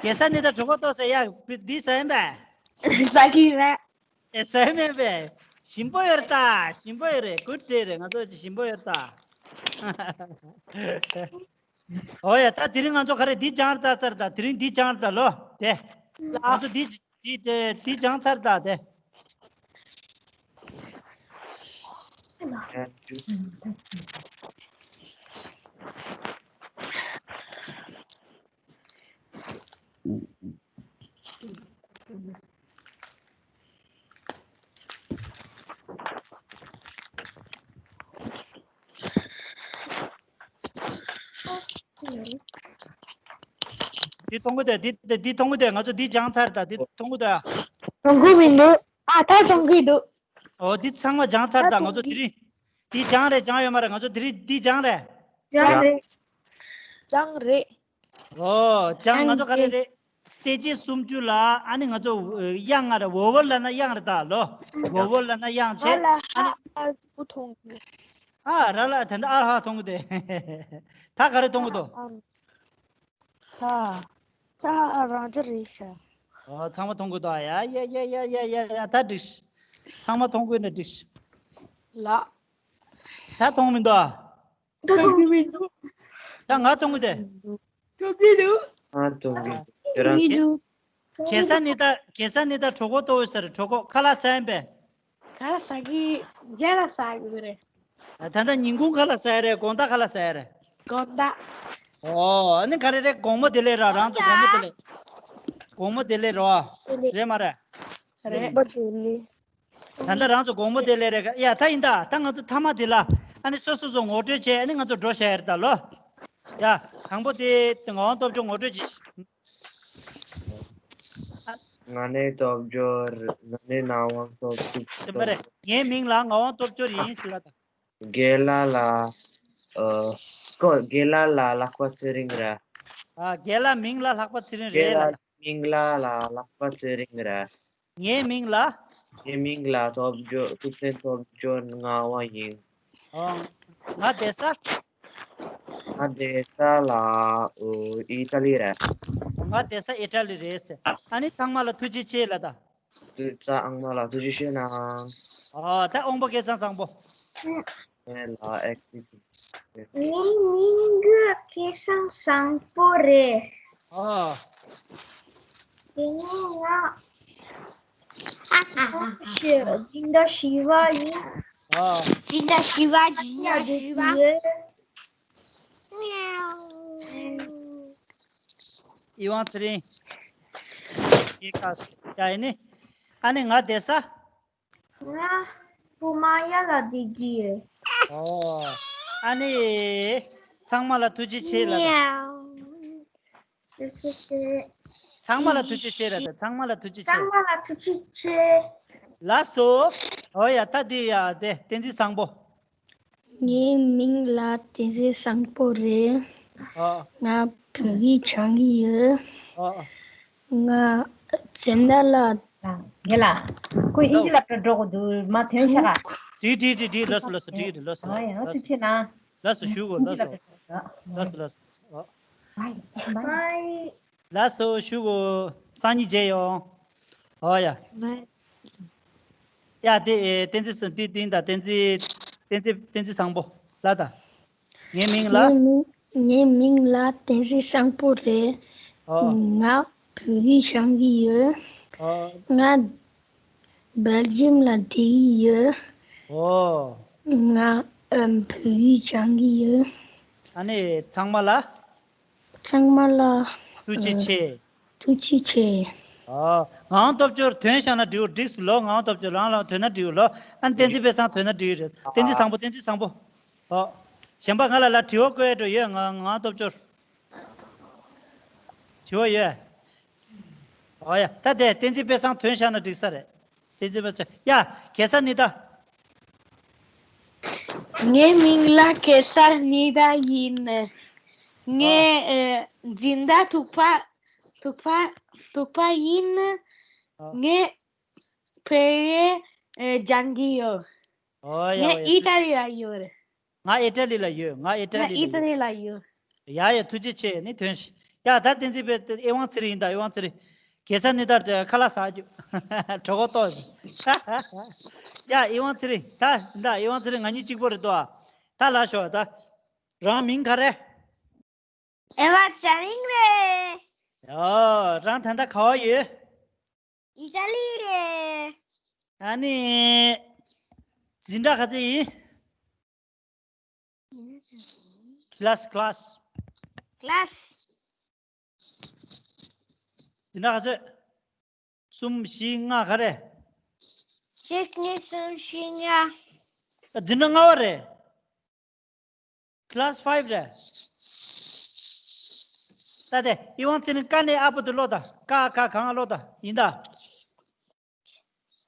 གེ་སར་ནི་ད་གྲོད་ཁོག་ལྟོགས་ཟེར་ཡ། འདི་ཟ་ཡིན་པས། ཟ་གི་རེད། ཨེ་ཟ་ཡིན་པས། ཞིམ་པོ་ཡོད་རེད་ད། ཞིམ་པོ་ཡོད་རེད། གུད་ཌེ་རེད། ང་ཚོ་ཅིག་ཞིམ་པོ་ཡོད་རེད་ད། ཨོ་ཡ། ད་དེ་རིང་ང་ཚོ་ག་རེ། འདི་སྦྱངས་རེད་ད་ཚར་ད། དེ་རིང་འདི་སྦྱངས་རེད་ད་ལོ། དེ། ང་ཚོ་འདི་འདི་འདི་འདི་སྦྱངས་ཚར་ད་དེ། འདི་མཐོང་གི་འདུག་འདི་འདི་འདི་མཐོང་གི་འདུག་ང་ཚོ་འདི་སྦྱངས་ཚར་ད། འདི་མཐོང་གི་འདུག་མཐོང་གི་མི་འདུག་ཨ། ད་མཐོང་གི་འདུག་ཨོ་འདི་ཚང་མ་སྦྱངས་ཚར་ད། ད་ང་ཚོ་དེ་རིང་འདི་སྦྱངས་རེད། སྦྱངས་ཡོད་མ་རེད། ང་ཚོ་དེ་རིང་འདི་སྦྱངས་རེད། སྦྱངས་རེད། སྦྱངས་རེད། ཨོ་སྦྱངས། ང་ཚོ་ག་རེ་རེད། གསལ་བྱེད་སུམ་ཅུ་ལ་ཨ་ནི་ང་ཚོ་དབྱངས་ལྔ་རེད། ཝོ་ཝལ་ལབ་ན་དབྱངས་རེད་ད་ལོ། ཝོ་ཝལ་ལབ་ན་དབྱངས་བྱས། ཨ་ལ་ཨ་ནི་ཧ་ཨ་ལ་ཀུ་མཐོང་གི་ཨ་ར་ལ་དེ་འདྲ་ཨ་ཧ་མཐོང་གི་འདུག་ད་ག་རེ་མཐོང་གི་འདུག་ཨ་ཨ། ད་ད་རང་འཇགས་རེད་ཤག་ཨོ་ཚང་མ་མཐོང་གི་འདུག་ཡ་ཡ་ཡ་ཡ་ཡ་ཡ། ད་འགྲིག་ཚང་མ་མཐོང་གི་ན་འགྲིག་ལགས། ད་མཐོང་མི་འདུག་ད་མཐོང་གི་མི་འདུག་ད་ང་མཐོང་གི་འདུག་མཐོང་གི་འདུག་ང་མཐོང་གི་འདུག་ཁྱོད་རང་མི་འདུག་གེ་སར་ནི་ད་གེ་སར་ནི་ད་གྲོད་ཁོག་ལྟོགས་ཡོད་ས་རེད། གྲོད་ཁོག་ཁ་ལག་ཟ་ཡིན་པས། ཁ་ལག་ཟ་གི་རྗེས་ལ་ཟ་གི་རེད། ད་ལྟ་ཉིན་གུང་ཁ་ལག་ཟ་ཡ་རེད། དགོང་དག་ཁ་ལག་ཟ་ཡ་རེད། དགོང་དག་ཨོ་ཨ་ནི་ག་རེ་རེད། དགོང་མོ་དེ་ལས་ར། རང་ཚོ་དགོང་མོ་དེ་ལས། དགོང་མོ་དེ་ལས་ར་རེད་མ་རེད། རེད། དགོང་མོ་དེ་ལས། ད་ལྟ་རང་ཚོ་དགོང་མོ་དེ་ལས་རེད། ཡ་ད་ཡིན་ད། ད་ང་ཚོ་མཐའ་མ་དེ་ལ་ཨ་ནི་སོ་སོ་སོ་ངོ་སྤྲོད་བྱས། ཨ་ནི་ང་ཚོ་འགྲོ་བྱ་ཡ་རེད་ད་ལོ། ཡ་དང་པོ་དེ་ངག་དབང་སྟོབས་འབྱོར་ངོ་སྤྲོད་བྱེད། ང་ནི་སྟོབས་འབྱོར། ང་ནི་ངག་དབང་སྟོབས་འབྱོར། དེ་མ་རེད། ངའི་མིང་ལ་ངག་དབང་སྟོབས་འབྱོར་ཡིན་ཟེར་ལ་ད། རྒན་ལགས་ལ། ཨ། ཀོ་རྒན་ལགས་ལ་ལྷག་པ་ཚེ་རིང་རེད། ཨ། རྒན་ལགས་མིང་ལ་ལྷག་པ་ཚེ་རིང་རེད་ལ་ད། རྒན་ལགས་མིང་ལ་ལ་ལྷག་པ་ཚེ་རིང་རེད། ངའི་མིང་ལ། ངའི་མིང་ལ་སྟོབས་འབྱོར། ཐུབ་བསྟན་སྟོབས་འབྱོར་ངག་དབང་ཡིན། ཨོ། ང་བསྡད་ས། ང་བསྡད་ས་ལ། ཨོ། ཨི་ཊ་ལི་རེད། ང་བསྡད་ས་ཨི་ཊ་ལི་རེད་ཟེར། ཨ་ནི་ཚང་མ་ལ་ཐུགས་རྗེ་ཆེ་ལ་ད། བདུན་ཚ་ཨང་མ་ལགས་ཐུགས་རྗེ་ཆེ་གནང་། ཨོ་ད་དབང་པོ་སྐལ་བཟང་བཟང་པོ། ངའི་ལ་ཨེག་ཊི་ཝི་ཊི། ངའི་མིང་གི་སྐལ་བཟང་བཟང་པོ་རེད། ཨོ། དེ་ནས་ང་ཤི་འཛིན་གྲྭ་བཞི་པ་ཡིན། ཨོ། འཛིན་གྲྭ་བཞི་པ་འཛིན་གྲྭ་བཞི་པ། ཡི་དབང་ཚེ་རིང་། ཡི་ཁ་སུ་ཡ་ཡིན་ནི། ཨ་ནི་ང་བསྡད་ས། ང་བུ་མ་ཡ་ལ་བསྡད་ཀྱི་ཡོད། ཨོ། ཨ་ནི། ཚང་མ་ལ་ཐུགས་རྗེ་ཆེ་ལ། ཐུགས་རྗེ་ཆེ། ཚང་མ་ལ་ཐུགས་རྗེ་ཆེ་ར་ད་ཚང་མ་ལ་ཐུགས་རྗེ་ཆེ། ཚང་མ་ལ་ཐུགས་རྗེ་ཆེ། ལགས་སོ། ཨོ་ཡ་ད་འདི་ཡ་དེ་བསྟན་འཛིན་བཟང་པོ། ངའི་མིང་ལ་བསྟན་འཛིན་བཟང་པོ་རེད། ཨོ། ང་བོད་ཡིག་སྦྱང་གི་ཡོད། ཨོ། ང་འཛིན་གྲྭ་ལ། ངེ་ལ། ཁོ་ཨིན་ཇི་ལ་འགྲོ་འགྲོ་གི་འདུག་མ་ཐོན་ཤག་འགྲིག་འགྲིག་འགྲིག་འགྲིག་ལགས་སོ་ལགས་སོ་འགྲིག་འགྲིག་ལགས་སོ། ཨོ་ཡ་ཐུགས་རྗེ་ཆེ་གནང་། ལགས་སོ་ཞུ་དགོས་ལགས་སོ། ལགས་སོ་ལགས་སོ། ཨོ། ལགས་སོ་ཞུ་དགོས། སང་ཉིན་མཇལ་ཡོང་། ཨོ་ཡ། ཡ་དེ་ཨེ་བསྟན་འཛིན་སུ་འདི་འདི་ད་བསྟན་འཛིན་བསྟན་འཛིན་བསྟན་འཛིན་བཟང་པོ་ལ་ད། ངའི་མིང་ལ། ངའི་མིང་ངའི་མིང་ལ་བསྟན་འཛིན་བཟང་པོ་རེད། ཨོ། ང་བོད་ཡིག་སྦྱང་གི་ཡོད། ཨོ། ང་སྦེལ་ཇམ་ལ་བསྡད་ཀྱི་ཡོད། ཨོ། ང་ཨམ་བོད་ཡིག་སྦྱང་གི་ཡོད། ཨ་ནི་ཚང་མ་ལ། ཚང་མ་ལ། ཐུགས་རྗེ་ཆེ། ཐུགས་རྗེ་ཆེ། ཨོ། ངག་དབང་སྟོབས་འབྱོར་ཐོན་བཞག་ན་འགྲིག་འགྲིག་སུ་ལོ། ངག་དབང་སྟོབས་འབྱོར་རང་ལ་ཐོན་ན་འགྲིག་ལོ། ཨ་ནི་བསྟན་འཛིན་དཔལ་བཟང་ཐོན་ན་འགྲིག་རེད། བསྟན་འཛིན་བཟང་པོ་བསྟན་འཛིན་བཟང་པོ། ཨོ། གཞན་པ་ང་ལ་ལ་དྲི་བ་བཀོད་འགྲོ་ཡོད་ང་ངག་དབང་སྟོབས་འབྱོར། དྲི་བ་ཡོད། ཨོ་ཡ་ད་དེ་བསྟན་འཛིན་དཔལ་བཟང་ཐོན་བཞག་ན་འགྲིག་ས་རེད། བསྟན་འཛིན་དཔལ་བཟང་ཡ་གེ་སར་ནི་ད། ངའི་མིང་ལ་གེ་སར་ནི་ད་ཡིན། ངའི་ཨ། ཨེ། འཛིན་གྲྭ་དྲུག་པ་དྲུག་པ་དྲུག་པ་ཡིན། ཨ། ངས་བོད་ཡིག་ཨེ། སྦྱང་གི་ཡོད། ཨོ་ཡ་ངས་ཨོ་ཡ། ཨི་ཊ་ལི་ལ་ཡོད་རེད། ང་ཨི་ཊ་ལི་ལ་ཡོད། ང་ཨི་ཊ་ལི་ལ་ཡོད། ང་ཨི་ཊ་ལི་ལ་ཡོད། ཡ་ཡ་ཐུགས་རྗེ་ཆེ་ནི་ཐོན་ཤི། ཡ་ད་བསྟན་འཛིན་དཔལ་ཨེ་དབང་ཚེ་རིང་ཡིན་ད་ཨེ་དབང་ཚེ་རིང་། གེ་སར་ནི་ད་ཁ་ལག་ཟ་རྒྱུ། གྲོད་ཁོག་ལྟོགས། ཡ་ཨེ་དབང་ཚེ་རིང་ད་ཡིན་ད་ཨེ་དབང་ཚེ་རིང་ང་གཉིས་གཅིག་པོ་རེད་དོ། ད་ལ་ཤོག་ད། རང་མིང་ག་རེ། ཨེ་བ་ཚེ་རིང་རེད། ཡ་རང་ད་ལྟ་ག་བ་ཡོད། ཨི་ཊ་ལི་རེད། ཨ་ནི། འཛིན་གྲྭ་ག་ཚོད་ཡིན། ཀི་ལ་སི་ཀི་ལ་སི། ཀི་ལ་སི། འཛིན་གྲྭ་ག་ཚོད། གསུམ་བཞི་ལྔ་ག་རེ། གཅིག་གཉིས་གསུམ་བཞི་ལྔ། ཨ་འཛིན་གྲྭ་ལྔ་པ་རེད། ཀི་ལ་སི་ཕའིབ་རེད། ད་དེ་ཨི་དབང་ཚེ་རིང་ཀ་ནས་ཨ་བར་དུ་ཀློག་ད་ཀ་ཁ་གང་ཀློག་ད་ཡིན་ད། ཨི་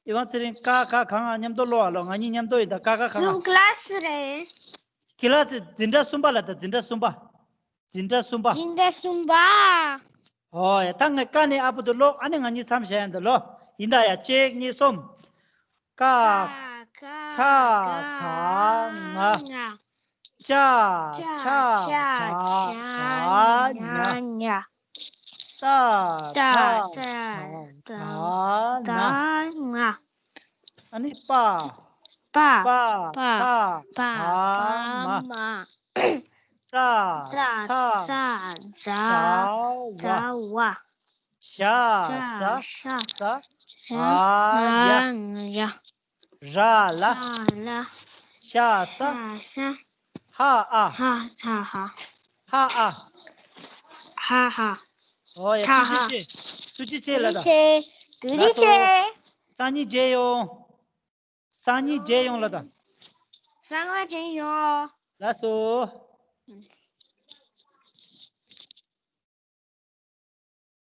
དབང་ཚེ་རིང་ཀ་ཁ་གང་མཉམ་དུ་ཀློག་ཨ་ལོ། ང་གཉིས་མཉམ་དུ་ཡིན་ད་ཀ་ཁ་གང་། གསུམ་ཀི་ལ་སི་རེད། ཀི་ལ་སི་འཛིན་གྲྭ་གསུམ་པ་ལ་ད་འཛིན་གྲྭ་གསུམ་པ། འཛིན་གྲྭ་གསུམ་པ། འཛིན་གྲྭ་གསུམ་པ། ཨོ་ཡ་ད་ངས་ཀ་ནས་ཨ་བར་དུ་ཀློག་ཨ་ནི་ང་གཉིས་མཚམས་བཞག་ཡིན་ད་ལོ། ཡིན་ད་ཡ་གཅིག་གཉིས་གསུམ། ཀ་ཁ་ག་ང་། ཅ་ཆ་ཇ་ཉ། ཏ་ཐ་ད་ན། ཨ་ནི་པ། པ། པ་ཐ་ད་མ། ཙ་ཚ་ཛ་ཝ། ཞ་ས་ས། ཨ་ཡ། ར་ལ། ཤ་ས། ཧ་ཨ། ཧ་ཨ། ཧ་ཧ། ཨོ་ཡ་ཐུགས་རྗེ་ཆེ། ཐུགས་རྗེ་ཆེ་ལ་ད། ཐུགས་རྗེ་ཆེ། སང་ཉིན་མཇལ་ཡོང་། སང་ཉིན་མཇལ་ཡོང་ལ་ད། སང་ཉིན་མཇལ་ཡོང་། ལགས་སོ།